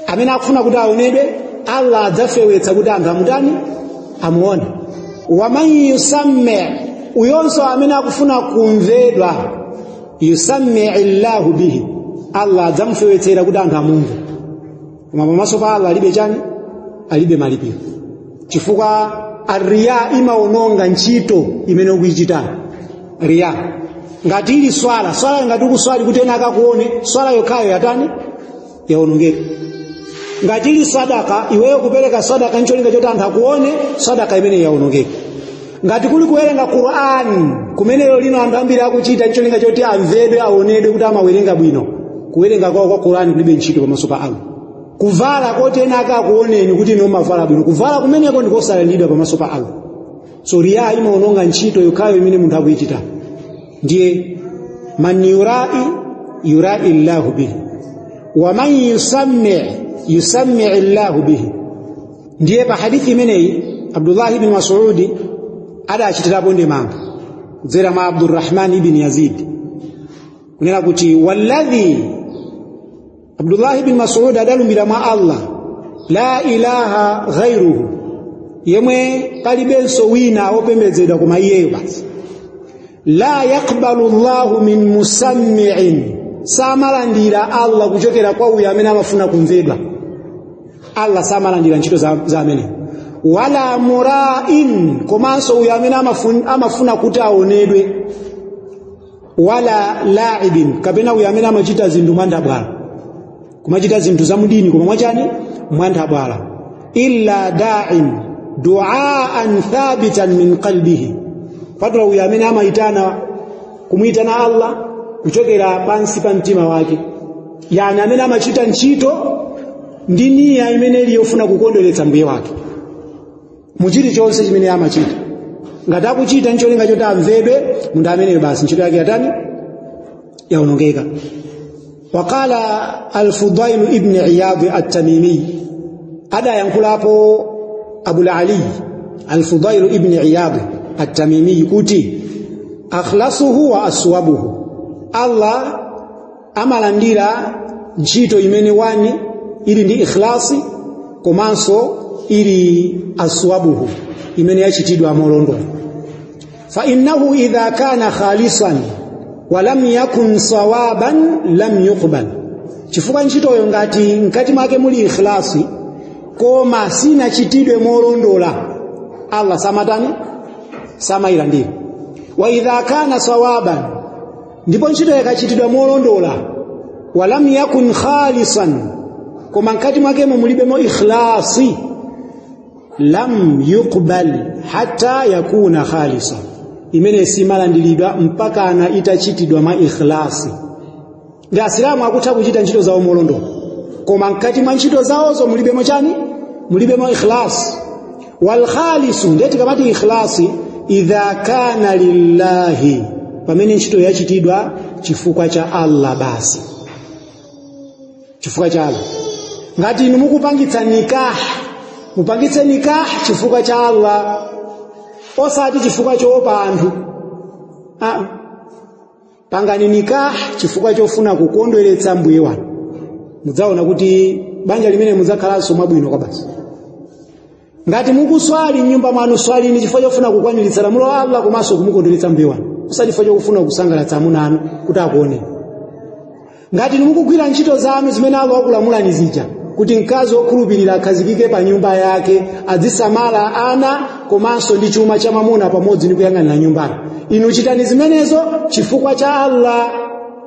Amene akufuna kuti aonedwe, Allah adzafewetsa kuti anthu amutani? Amuone. Waman yusammi, uyonso amene akufuna kumvedwa, yusammi llahu bihi, Allah adzamufewetsera kuti anthu amumve. Koma pamaso pa Allah alibe chani? Alibe malipiro, chifukwa riya imaononga ntchito imene ukuichitayo. Riya ngati ili swala, swala ngati ukuswali kuti ena akakuone, swala yokhayo yatani? Yaonongeka. Ngati ili sadaka, iweyo kupereka sadaka ncholinga choti anthu akuone, sadaka imene yaonongeka. Ngati kuli kuwerenga Qur'an kumenelo lino anthu ambiri akuchita ncholinga choti amvedwe, aonedwe kuti amawerenga bwino, kuwerenga kwawo kwa Qur'an kulibe ntchito pamaso pa Allah. Kuvala koti ena akakuoneni kuti inu mumavala bwino, kuvala kumeneko ndikosalandidwa pamaso pa Allah. So riya imaononga ntchito yokhayo imene munthu akuichita. Ndiye man yurai yurai llahu bihi wa man yusammi yusammi llahu bihi. Ndiye pa hadithi imeneyi Abdullah ibn Mas'udi adachitirapo ndemanga kudzera mwa Abdurrahman ibn Yazid kunena kuti walladhi, Abdullah ibn Mas'ud adalumbira mwa Allah la ilaha ghairuhu, yemwe palibenso wina wopembedzedwa koma iyeyo basi, la yaqbalu Allahu min musammi'in, samalandira Allah kuchokera kwa uyo amene amafuna kumvedwa. Allah samalandira ntchito za amene. Wala mura'in, komanso uyo amene amafuna kuti aonedwe. Wala la'ibin, kapena uyo amene amachita zinthu mwanthabwala, kumachita zinthu za mudini koma mwachani? Mwanthabwala. Illa da'in du'aan thabitan min qalbihi, patula uyo amene amayitana, kumuyitana Allah kuchokera pansi pa mtima wake, yani amene amachita ntchito ndi niya imene ili yofuna kukondweretsa mbuye wake mu chilichonse chimene amachita. Ngati akuchita ncholinga choti amvedwe, munthu ameneyo basi ntchito yake yatani? Yaonongeka. Waqala Al-Fudayl ibn Iyad At-Tamimi, adayankhulapo Abul Ali Al-Fudayl ibn Iyad At-Tamimi kuti akhlasuhu wa aswabuhu, Allah amalandira ntchito imene wani ili ndi ikhlasi komanso ili aswabuhu, imene yachitidwa molondola. Fa innahu idha kana khalisan wa lam yakun sawaban lam yuqbal, chifukwa ntchitoyo ngati mkati mwake muli ikhlasi koma sinachitidwe molondola, Allah samatani? Samayilandira. Wa idha kana sawaban, ndipo ntchito ikachitidwa molondola, wa lam yakun khalisan, koma mkati mwakemo mulibemo ikhlasi, lam yuqbal hatta yakuna khalisa, imene simalandiridwa mpaka ana itachitidwa mwa ikhlasi. Ndi Asilamu akutha kuchita ntchito zawo molondola, koma mkati mwa ntchito zawozo mulibemo chani? Mulibemo ikhlasi. Wal khalisu, ndiye tikamati ikhlasi, idha kana lillahi, pamene ntchito yachitidwa chifukwa cha Allah basi, chifukwa cha Allah. Ngati inu mukupangitsa nikah, mupangitse nikah chifukwa cha Allah, osati chifukwa choopa anthu. Pangani nikah chifukwa chofuna kukondweretsa mbuye wanu, mudzaona kuti banja limene mudzakhalanso mwabwino kwa basi. Ngati mukuswali m'nyumba mwanu, swalini chifukwa chofuna kukwaniritsa lamulo la Allah komanso kumukondweretsa mbuye wanu, osati chifukwa chofuna kusangalatsa amuna anu kuti akuoneni. Ngati mukugwira ntchito zanu zimene Allah wakulamulani zija, kuti mkazi wokhulupirira akhazikike pa nyumba yake, azisamala ana komanso ndi chuma cha mwamuna pamodzi ndi kuyang'anira nyumbayo, inu chitani zimenezo chifukwa cha Allah,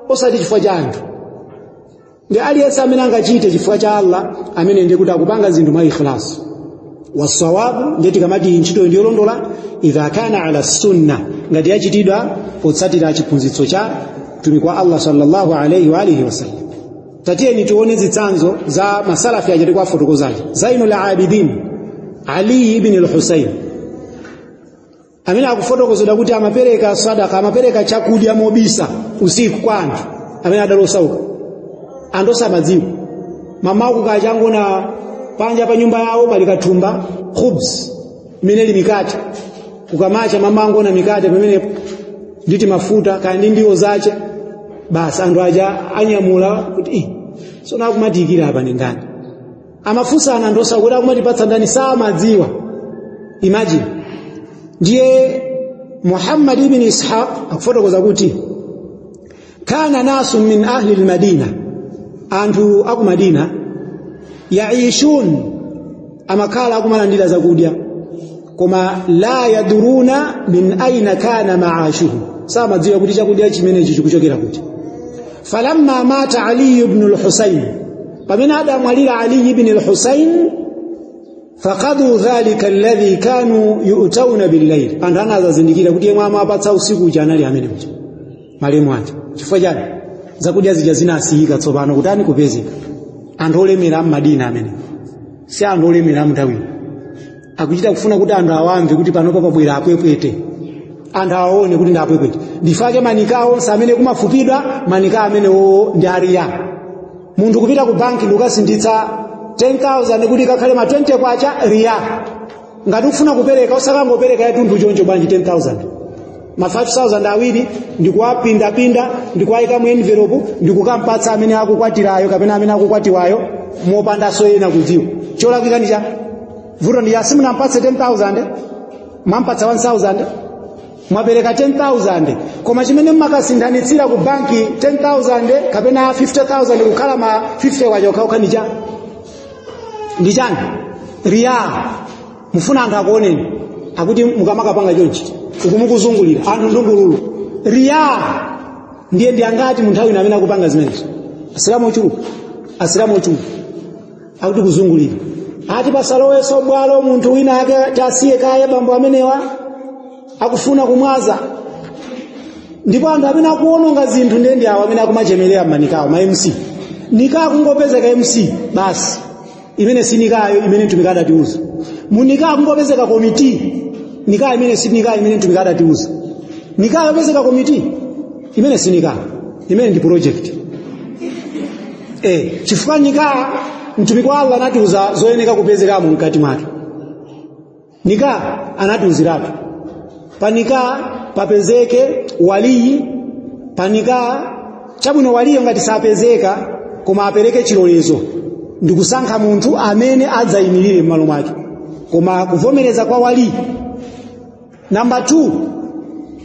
osati chifukwa cha anthu. Ndi aliyense amene angachite chifukwa cha Allah, amene ndiye kuti akupanga zinthu mwa ikhlasi. Wasawabu, ndiye tikamati ntchito ndiyolondola, idha kana ala sunna, ngati yachitidwa potsatira chiphunzitso cha mtumiki wa Allah sallallahu alayhi wa alihi wasallam. Tatiyeni tione zitsanzo za masalafi aja tikuwafotokozaji. Zainul Abidin Ali ibn al-Husayn, amene akufotokozedwa kuti amapereka sadaka, amapereka chakudya mobisa usiku kwa anthu amene adali osauka, anthu osamadziwa. Mamawo kukachangona panja pa nyumba yawo pali kathumba khubz imene ili mikate, kukamacha mama angona mikate pamenepo nditi mafuta kaya ndi ndiwo zache, basi anthu aja anyamula kuti sona akumatikira apa ndi ndani, amafunsana anthu osauka kuti akumatipatsa ndani, samadziwa. Imagine. Ndiye Muhammad ibn Ishaq akufotokoza kuti kana nasu min ahli al-Madina, anthu aku Madina, yaishun, amakhala akumalandira zakudya, koma la yaduruna min aina kana maashuhu, samadziwa kuti chakudya chimenechi chikuchokera kuti. Falamma mata Ali ibn al-Husayn, pamene adamwalira Ali ibn al-Husayn, faqadu dhalika alladhi kanu yu'tawna bil-layl, anthu anazazindikira kuti yemwe amapatsa usiku uja anali amene uja malemu aja. Chifukwa chani? Zakudya zija zinasiyika tsopano kutani? Kupezeka. Anthu olemera m'Madina amene si anthu olemera mnthawi akuchita kufuna kuti anthu awamve kuti panopa pabwera apwepwete, anthu awaone kuti ndi apwepwete. Ndifake manika onse amene kumafupidwa manika amenewo ndi ariya. Munthu kupita ku banki ndikukasinditsa 10,000 kuti kakhale ma 20 kwacha, riya. Ngati ufuna kupereka usakangopereka yatunthu choncho bwanji 10,000, ma 5,000 awiri ndikuwapindapinda ndikuwayika mu envelope ndikukampatsa amene akukwatirayo kapena amene akukwatiwayo mopandanso ena kudziwa. Cholakwika ndi cha vuto ndi simunampatse 10,000, mwampatsa 1,000, mwapereka 10,000, koma chimene mmakasinthanitsira ku banki 10,000 kapena 50,000 kukhala ma 50 kwacha okhaokha ndi cha ndi chani? Riya. Mufuna anthu akuoneni, akuti mukamakapanga chonchi ukumukuzungulira anthu ndungululu riya. Ndiye ndi angati mu nthawi ino amene akupanga zimenezo? Asilamu ochuluka, asilamu ochuluka akuti kuzungulira, ati pasalowenso bwalo munthu wina ake, tasiye kaye bambo amenewa akufuna kumwaza. Ndipo anthu amene akuononga zinthu ndiye ndi awo amene akumachemelera mmanikawo, ma MC. Nikaa kungopezeka MC basi, imene si nikayo imene mtumiki adatiuza. Munikaa kungopezeka komiti, nikaa imene si nikaa imene mtumiki adatiuza. Nikaa yopezeka komiti, imene si nikaa, imene ndi project. Chifukwa nikaa mtumiki wa Allah anatiuza zoyeneka kupezekamo mkati mwake. Nikaa anatiuziratu pa nikaa papezeke waliyi. Pa nikaa chabwino waliyo ngati sapezeka, koma apereke chilolezo ndikusankha munthu amene adzayimirire m'malo mwake, koma kuvomereza kwa waliyi. Namba 2,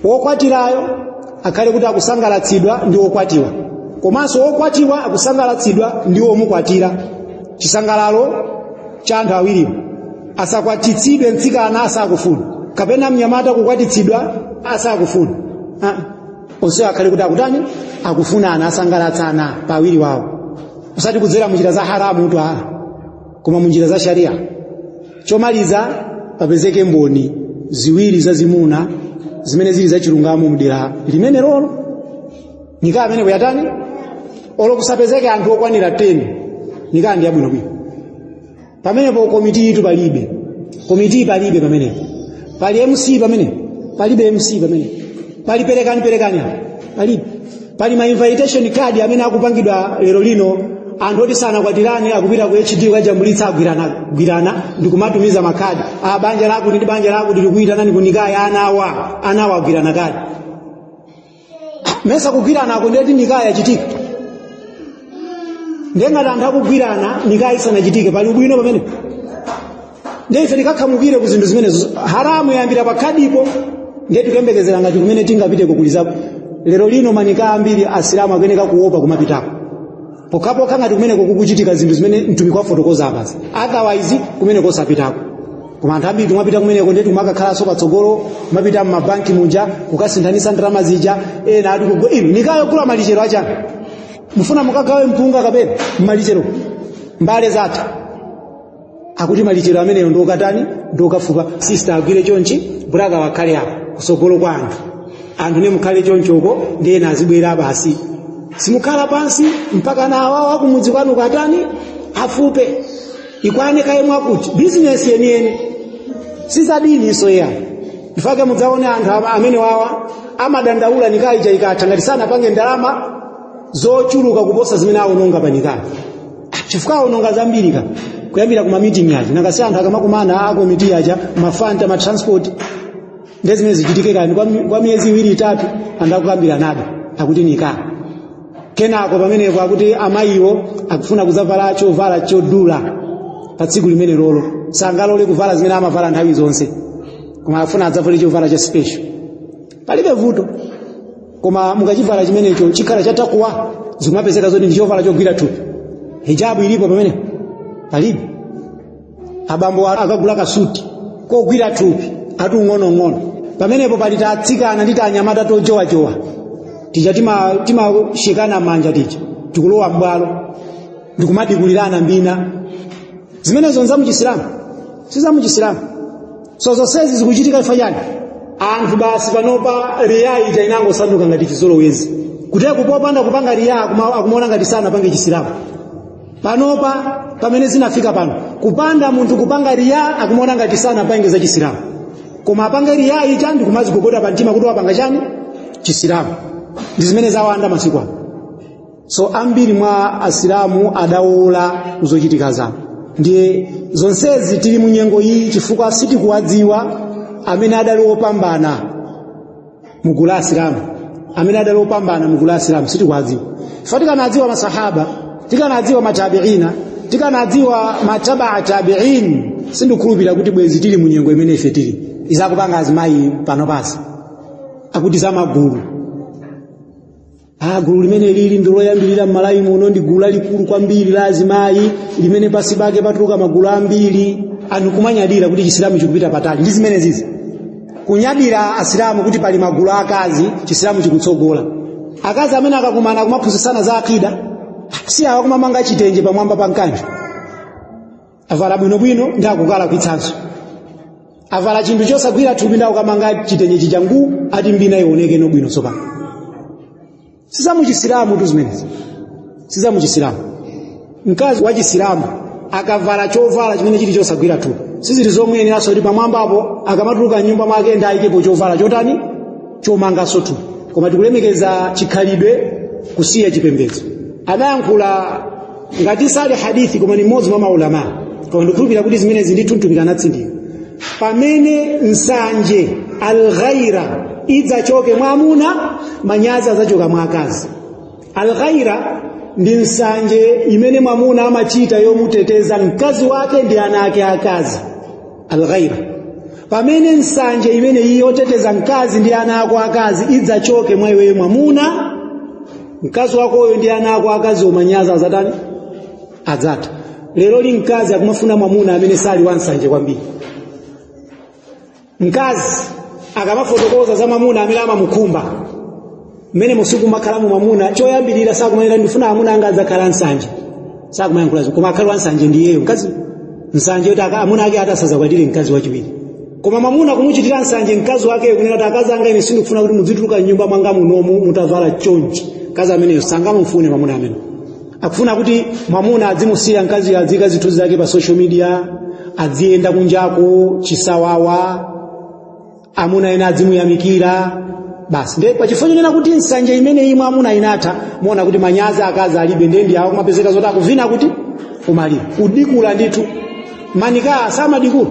wokwatirayo akhale kuti akusangalatsidwa ndi wokwatiwa, komanso wokwatiwa akusangalatsidwa ndi womukwatira. Chisangalalo cha anthu awiriwo. Asakwatitsidwe mtsikana asakufuna, kapena mnyamata kukwatitsidwa asakufuna. Onsewo akhale kuti akutani, akufunana, asangalatsana pa awiri wawo, usati kudzera munjira za haramu tu, koma munjira za sharia. Chomaliza, papezeke mboni ziwiri zazimuna zimene zili zachilungamo mdera limene lolo nikaa amene kuyatani. Olo kusapezeke anthu okwanira 10, nikaa ndi yabwinobwino. Pamenepo komiti itu palibe, komiti palibe pamenepo. Pali MC pamenepo? Palibe MC pamenepo. Pali perekani perekani apo? Palibe. Pali ma invitation card amene akupangidwa lero lino, anthu oti sanakwatirane akupita ku HD kukajambulitsa, agwirana gwirana ndikumatumiza makhadi a banja lakuti ndi banja lakuti likuyitanani kunikaya anawa, anawa agwirana kadi. Mesa kugwirana ako ndeti nikaya yachitika? Ndengati anthu akugwirana nikaya isanachitike, pali ubwino pamene? Ndiye ife tikakhamukire ku zinthu zimenezo. Haramu yambira pa khadipo, ndiye tikuyembekezera ngati kumene tingapiteko kulizapo. Lero lino manika ambiri asilamu akuyeneka kuopa kumapitako, pokhapokha ngati kumeneko kukuchitika zinthu zimene mtumiki wafotokoza apazi, otherwise kumeneko osapitako. Koma anthu ambiri timapita kumeneko, ndiye timakakhalanso patsogolo, kumapita m'mabanki muja kukasinthanitsa ndalama zija. Ena ati kugwa inu nikayogula malichero achani, mufuna mukagawe mpunga kapena mmalichero mbale zatha. Akuti malichero ameneyo ndiokatani, ndiokafupa. Sister agwire chonchi, brother wakhale apo kusogolo kwa anthu, anthu ne mukhale chonchoko, ndi ena azibwera basi, simukhala pansi mpaka na awawo akumudzi kwanu katani afupe ikwane kaye mwakuti bizinesi yeniyeni sizadini iso ya ndifake. Mudzaone anthu amene wawa amadandaula nikaija ikatha ngati sanapange ndalama zochuluka kuposa zimene awononga pa nikayi, chifukwa awononga zambiri ka kuyambira kuma meeting aja. Nangasi anthu akamakumana a komiti aja, mafanta, ma transport, ndi zimene zichitike kani kwa miyezi iwiri itatu, anthu akukambira nabe akuti nikaa. Kenako pamenepo akuti amayiwo akufuna kudzavala chovala chodula pa tsiku limene lolo, sangalole kuvala zimene amavala nthawi zonse, koma afuna adzavale chovala cha special. Palibe vuto, koma mukachivala chimenecho chikhala cha takuwa? Zikumapezeka zoti ndi chovala chogwira thupi, hijabu ilipo pamene? Palibe. Abambo akagula kasuti kogwira thupi ati ung'onoung'ono, pamenepo pali tatsikana ndi tanyamata tojowajowa tija timashekana manja tija, tikulowa m'bwalo ndikumadikulirana mbina. Zimenezo nzamuchisilamu? Sizamuchisilamu. So zonsezi zikuchitika chifukwa chani? Anthu basi panopa riya ija inangosanduka ngati chizolowezi, kuteko popanda kupanga riya akumaona ngati sanapange chisilamu. Panopa pamene zinafika pano, kupanda munthu kupanga riya akumaona ngati sanapange za chisilamu, koma apange riya ija ndikumazigogoda pa mtima kuti wapanga chani, chisilamu. Ndi zimene zawanda masiku ano. So ambiri mwa asilamu adawola kuzochitika zawo. Ndiye zonsezi tili mu nyengo iyi chifukwa sitikuwadziwa amene adali opambana mugulu la asilamu. Amene adali opambana mugulu la asilamu sitikuwadziwa. Chifukwa tikanadziwa masahaba, tikanadziwa matabiina, tikanadziwa matabaa tabiin, sindikukhulupirira kuti bwezi tili mu nyengo imene ife tili. Izakupanga azimayi pano pasi akuti za magulu. Gulu limene lili ndi loyambirira m'Malawi muno, ndi gulu lalikulu kwambiri la azimayi limene pasi pake patuluka magulu ambiri. Anthu kumanyadira kuti Chisilamu chikupita patali ndi zimene zizi, kunyadira Asilamu kuti pali magulu akazi, Chisilamu chikutsogola. Akazi amene akakumana kumaphunzitsana za akida, si awa kumamanga chitenje pamwamba pa mkanjo, avala bwinobwino ndi akukala kwitsanso, avala chinthu chosagwira thupi ndi akukamanga chitenje chichangu, ati mbina ioneke nobwino. Tsopano sizamuchisilamu tu zimenezi, sizamuchisilamu. Mkazi wa Chisilamu akavala chovala chimene chili chosagwira thupi, sizili zomuyeneranso kuti pamwambapo akamatuluka mnyumba mwake ndi ayikepo chovala chotani, chomanganso thupi. Koma tikulemekeza chikhalidwe kusiya chipembedzo. Adayankhula ngati sali hadithi, koma ni mmodzi mwa maulama, koma ndikukhulupirira kuti zimenezi ndithu Mtumiki anatsindika: pamene nsanje, alghaira, idzachoke mwa amuna, manyazi adzachoka mwa akazi. Alghaira ndi nsanje imene mwamuna amachita yomuteteza mkazi wake ndi ana ake akazi. Alghaira, pamene nsanje imene iyi yoteteza mkazi ndi ana ako akazi idzachoke mwa iweyo mwamuna, mkazi wakoyo ndi ana ako akazi, omanyaza azatani? Adzatha. Lero li mkazi akumafuna mwamuna amene sali wansanje kwambiri. Mkazi akamafotokoza za mwamuna amene amamukhumba, mmene musiku makhalamo mwamuna, choyambirira sakumanena "Ndifuna amuna anga adzakhala nsanje", sakumayankhula, koma akhale wansanje ndiyeyo mkazi. Nsanje kuti amuna ake atasazakwatire mkazi wachiwiri. Koma mwamuna kumuchitira nsanje mkazi wakeyo, kunena kuti "Akazi anga, ine sindikufuna kuti mudzituluka mnyumba mwanga munomu mutavala chonchi", mkazi ameneyo sangamufune mwamuna amene akufuna kuti mwamuna adzimusiya mkazi adzika zithunzi zake pa social media, adziyenda kunjako chisawawa, amuna ena adzimuyamikira basi. Ndiye pachifukwa chonena kuti nsanje imene imwe amuna inatha, muona kuti manyazi akazi alibe. Ndiye ndi awo kumapezeka zoti akuvina kuti kumaliro, kudikula ndithu manika samadikula,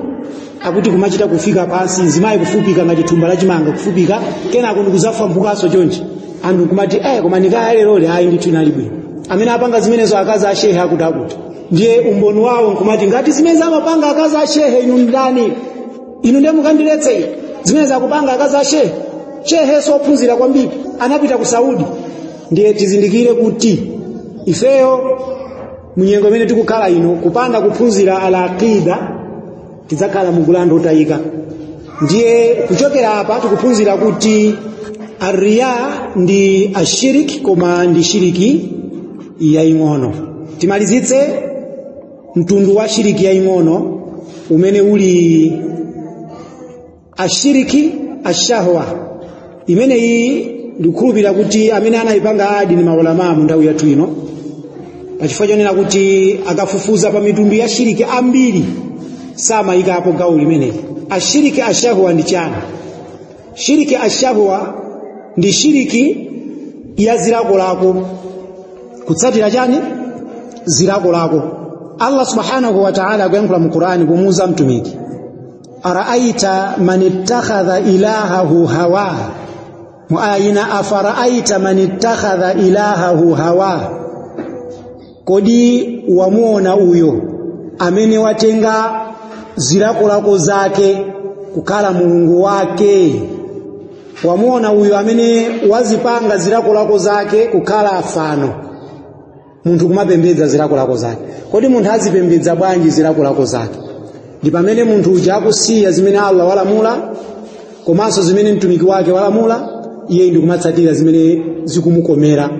akuti kumachita kufika pansi, nzimayi kufupika ngati thumba lachimanga, kufupika, kenako ndikuzafambukanso chonchi. Anthu kumati "Koma nikaya leroli ayi ndithu inali bwino." Amene apanga zimenezo akazi ashehe akuti akuti. Ndiye umboni wawo nkumati ngati zimene amapanga akazi ashehe, inu ndani inu ndiye mukandiletse ine? Zimene zakupanga akazi ashehe, shehe sophunzira kwambiri, anapita ku Saudi. Ndiye tizindikire kuti ifeyo munyengo imene tikukhala ino, kupanda kuphunzira al-aqida, tidzakhala mugulu otayika. Ndiye kuchokera apa tikuphunzira kuti arriya ndi ashiriki, koma ndi shiriki yaying'ono. Timalizitse mtundu wa shiriki yaying'ono umene uli ashiriki ashahwa. Imeneyi ndikukhulupirira kuti amene anayipanga adi ni maulama mu nthawi yathu ino, pachifukwa chonena kuti akafufuza pa mitundu ya shiriki ambiri samayikapo gawo limeneli. Ashiriki ashahwa ndi chani? Shiriki ashahwa ndi shiriki ya zilakolako, kutsatira chani? Zilakolako. Allah subhanahu wa ta'ala akuyankhula mu Qur'ani kumuuza Mtumiki: "Araaita man ittakhadha ilahahu hawa." Mu aya ina: "Afaraaita man ittakhadha ilahahu hawa." Kodi wamuona uyo amene watenga zilakolako zake kukhala mulungu wake? Wamuona uyo amene wazipanga zilakolako zake kukhala fano? Munthu kumapembedza zilakolako zake. Kodi munthu azipembedza bwanji zilakolako zake? Ndi pamene munthu uja akusiya zimene Allah walamula komanso zimene mtumiki wake walamula, iye ndi kumatsatira zimene zikumukomera,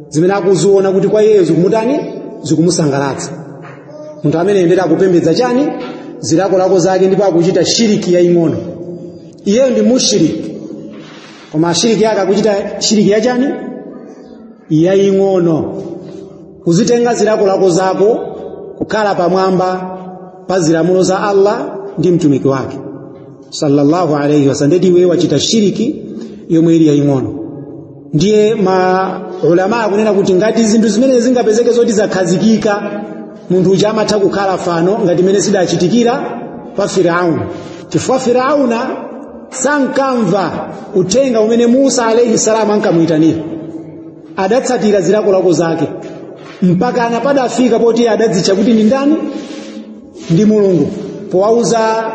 zimene akuziona kuti kwa iyeyo zikumutani? Zikumusangalatsa. Munthu amene ndeti akupembedza chani? Zilakolako zake, ndipo akuchita shiriki yaying'ono. Iyeyo ndi mushiriki, koma shiriki yake akuchita shiriki yachani? Yaying'ono. Kuzitenga zilakolako zako kukhala pamwamba pa zilamulo za Allah ndi mtumiki wake sallallahu alayhi wasallam, ndeti iwe wachita shiriki yomwe ili yaying'ono. Ndiye ma ulama akunena kuti ngati zinthu zimene zingapezeke zoti zakhazikika, munthu uja amatha kukhala fano, ngati imene zidachitikira pa Firauni, chifukwa Firauna sankamva uthenga umene Musa alayhi salam ankamuyitanira. Adatsatira zilakolako zake mpaka anapadafika poti adadzitcha kuti ndi ndani? Ndi Mulungu, powauza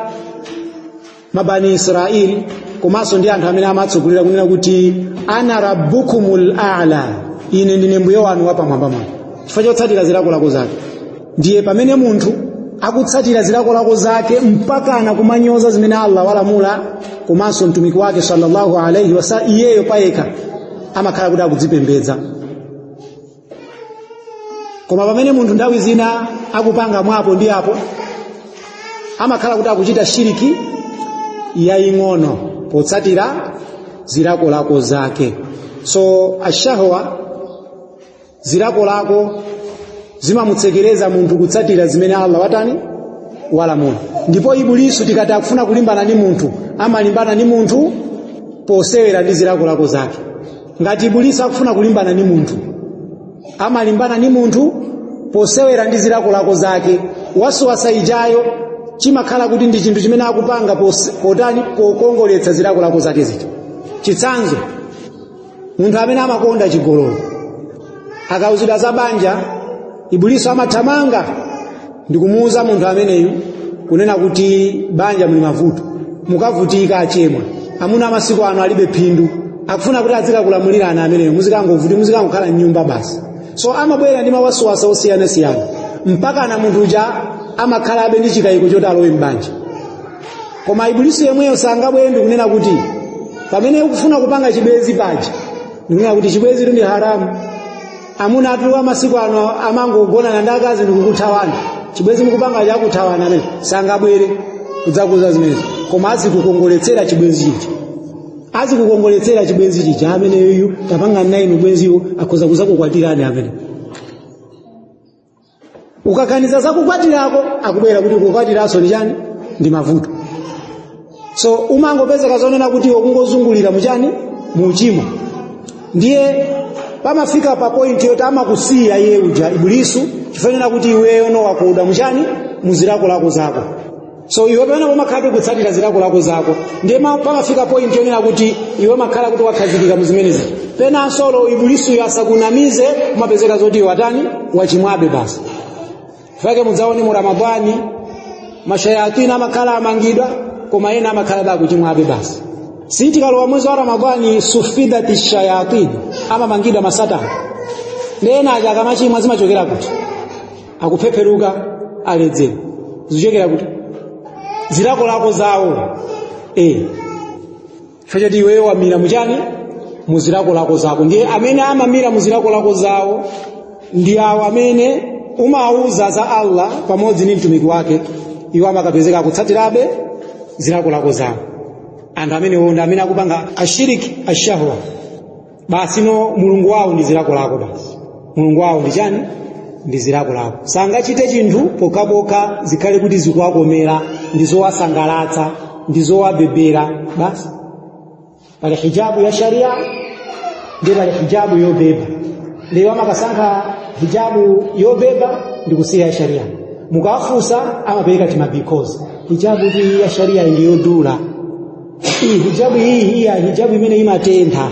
mabani Israeli komanso ndi anthu amene amatsogolera kunena kuti "Ana rabbukumul a'la", ine ndine mbuye wanu wapamwambamwamba, chifukwa chotsatira zilakolako zake. Ndiye pamene munthu Akutsatira zilakolako zake mpaka kumanyoza zimene Allah walamula komanso mtumiki wake sallallahu alaihi wasallam, iyeyo payekha amakhala kuti akudzipembedza. Koma pamene munthu nthawi zina akupanga mwapo ndi apo, amakhala kuti akuchita shiriki yaying'ono potsatira zilakolako zake. So ashahwa, zilakolako zimamutsekereza munthu kutsatira zimene Allah watani, walamula. Ndipo Ibulisu tikati akufuna kulimbana ndi munthu, amalimbana ndi munthu posewera ndi zilakolako zake. Ngati Ibulisu akufuna kulimbana ndi munthu, amalimbana ndi munthu posewera ndi zilakolako zake. Wasuwasa ijayo chimakhala kuti ndi chinthu chimene akupanga potani, pokongoletsa zilakolako zake zija. Chitsanzo, munthu amene amakonda chigololo akauzidwa za banja, Ibulisu amathamanga ndikumuuza munthu ameneyu kunena kuti banja muli mavuto, mukavutika achemwa, amuna amasiku ano alibe phindu, akufuna kuti azikakulamulirana ameneyo, muzikangovuti, muzikangokhala mnyumba basi. So amabwera ndi mawasuwasa osiyanasiyana mpaka na munthu uja amakhalabe ndi chikayiko choti alowe m'banja. Koma Ibulisu yemweyo sangabwere ndikunena kuti pamene ukufuna kupanga chibwenzi paja, ndikunena kuti chibwenzi ndi haramu, amuna atu amasiku ano amangogonana ndi akazi ndikukuthawana, chibwenzi mukupanga chakuthawana, amene sangabwere kudzakuza zimenezo. Koma azikukongoletsera chibwenzi chija, azikukongoletsera chibwenzi chija, ameneyu tapanga naye bwenziwo akhoza kuzakukwatirani. Amene ukakaniza zakukwatirako, akubwera kuti kukwatiranso ndi chani, ndi mavuto. So umangopezeka zonena kuti ukungozungulira muchani, muuchimo. Ndiye pamafika pa point yoti amakusiya iye uja Ibulisu, chifanira kuti iweyo no wakuda muchani, muzilakolako zako. So iwe pamene umakhala kutsatira zilakolako zako, ndiye pamafika point yonena kuti iwe makhala kuti wakhazikika muzimenezi. Penanso Ibulisuyo asakunamize, umapezeka zoti iwe watani, wachimwabe basi. Fake mudzaone mu Ramadhani mashayatini amakhala amangidwa, koma ena amakhala bakuchimwabe basi. Sitikalowa mwezi wa Ramadhani, sufidati shayatin, amamangidwa masatani. Ndi ena aja akamachimwa zimachokera kuti akuphepheruka, aledzera, zichokera kuti zilakolako zawo. Chifukwa iweyo wamira muchani, muzilakolako zako. Ndiye amene amamira muzilakolako zawo ndi awo amene umawuza za Allah pamodzi ndi mtumiki wake, iwo amakapezeka akutsatirabe zilakolako zawo. Anthu amenewo ndi amene akupanga ashiriki ashahwa basi. No, mulungu wawo ndi zilakolako basi. Mulungu wawo ndi chani? Ndi zilakolako. Sangachite chinthu pokhapokha zikhale kuti zikuwakomera, ndi zowasangalatsa, ndi zowabebera basi. Pali hijabu ya sharia ndi pali hijabu yobeba. Ndiwo amakasankha hijabu yobeba ndi kusiya ya sharia. Mukawafunsa amapereka tima because hijabu iyi ya sharia ndi yodula, iyi hijabu iyi iya hijabu imene imatentha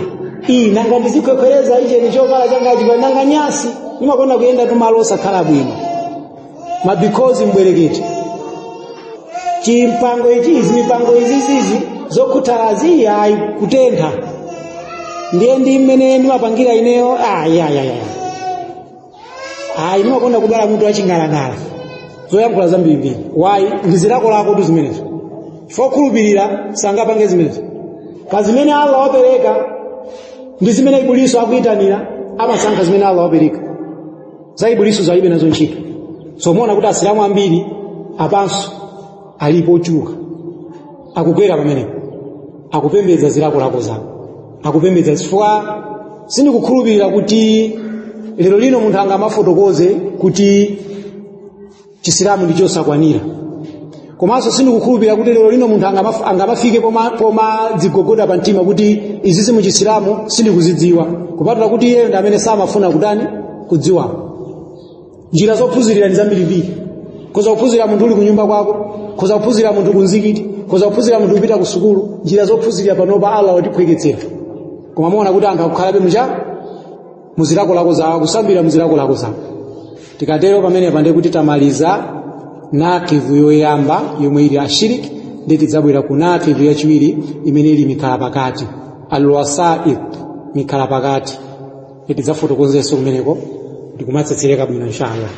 iyi, nanga ndizikhwekhwereza iche ni chovala changachi, nanga nyasi imakonda kuyenda tumalo osakhala bwino. Ma because mbwerekete chimpango ichi, izi mipango izizizi zokhutalazi ayi kutentha, ndiye ndi mmene ndimapangira ineyo. Ayi, ayi, ndimakonda kudwala mutu waching'alang'ala, zoyankhula zambirimbiri. Wayi, ndi zilakolako tu zimenezo. Fokhulupirira sangapange zimenezo. Pa zimene Allah wapereka ndi zimene Ibulisu akuyitanira, amasankha zimene Allah wapereka. Za Ibulisu zalibe nazo ntchito. So muona kuti Asilamu ambiri apanso alipo ochuluka akugwera pamenepo, akupembedza zilakolako zawo, akupembedza. Chifukwa sindikukhulupirira kuti lero lino munthu angamafotokoze kuti Chisilamu ndi chosakwanira. Komanso sindikukhulupirira kuti lero lino munthu angamafike poma dzigogoda pa mtima kuti izizi mu Chisilamu sindikuzidziwa, kupatula kuti iyeyo ndi amene samafuna kutani, kudziwa. Njira zophunzirira ndi zambirimbiri. Khoza kuphunzira munthu uli kunyumba kwako, khoza kuphunzira munthu kumzikiti, khoza kuphunzira munthu kupita ku sukulu. Njira zophunzirira panopa Allah watiphweketsera, koma muona kuti anthu akukhalabe mucha muzilakolako zawo, kusambira muzilakolako zawo. Tikatero pamenepa ndiye kuti tamaliza nakivu yoyamba yomwe ili ashiriki, ndi tidzabwera ku nakivu yachiwiri imene ili mikhala pakati, alwasait, mikhala pakati. Tidzafotokozenso kumeneko ndikumatsetsereka bwino inshallah.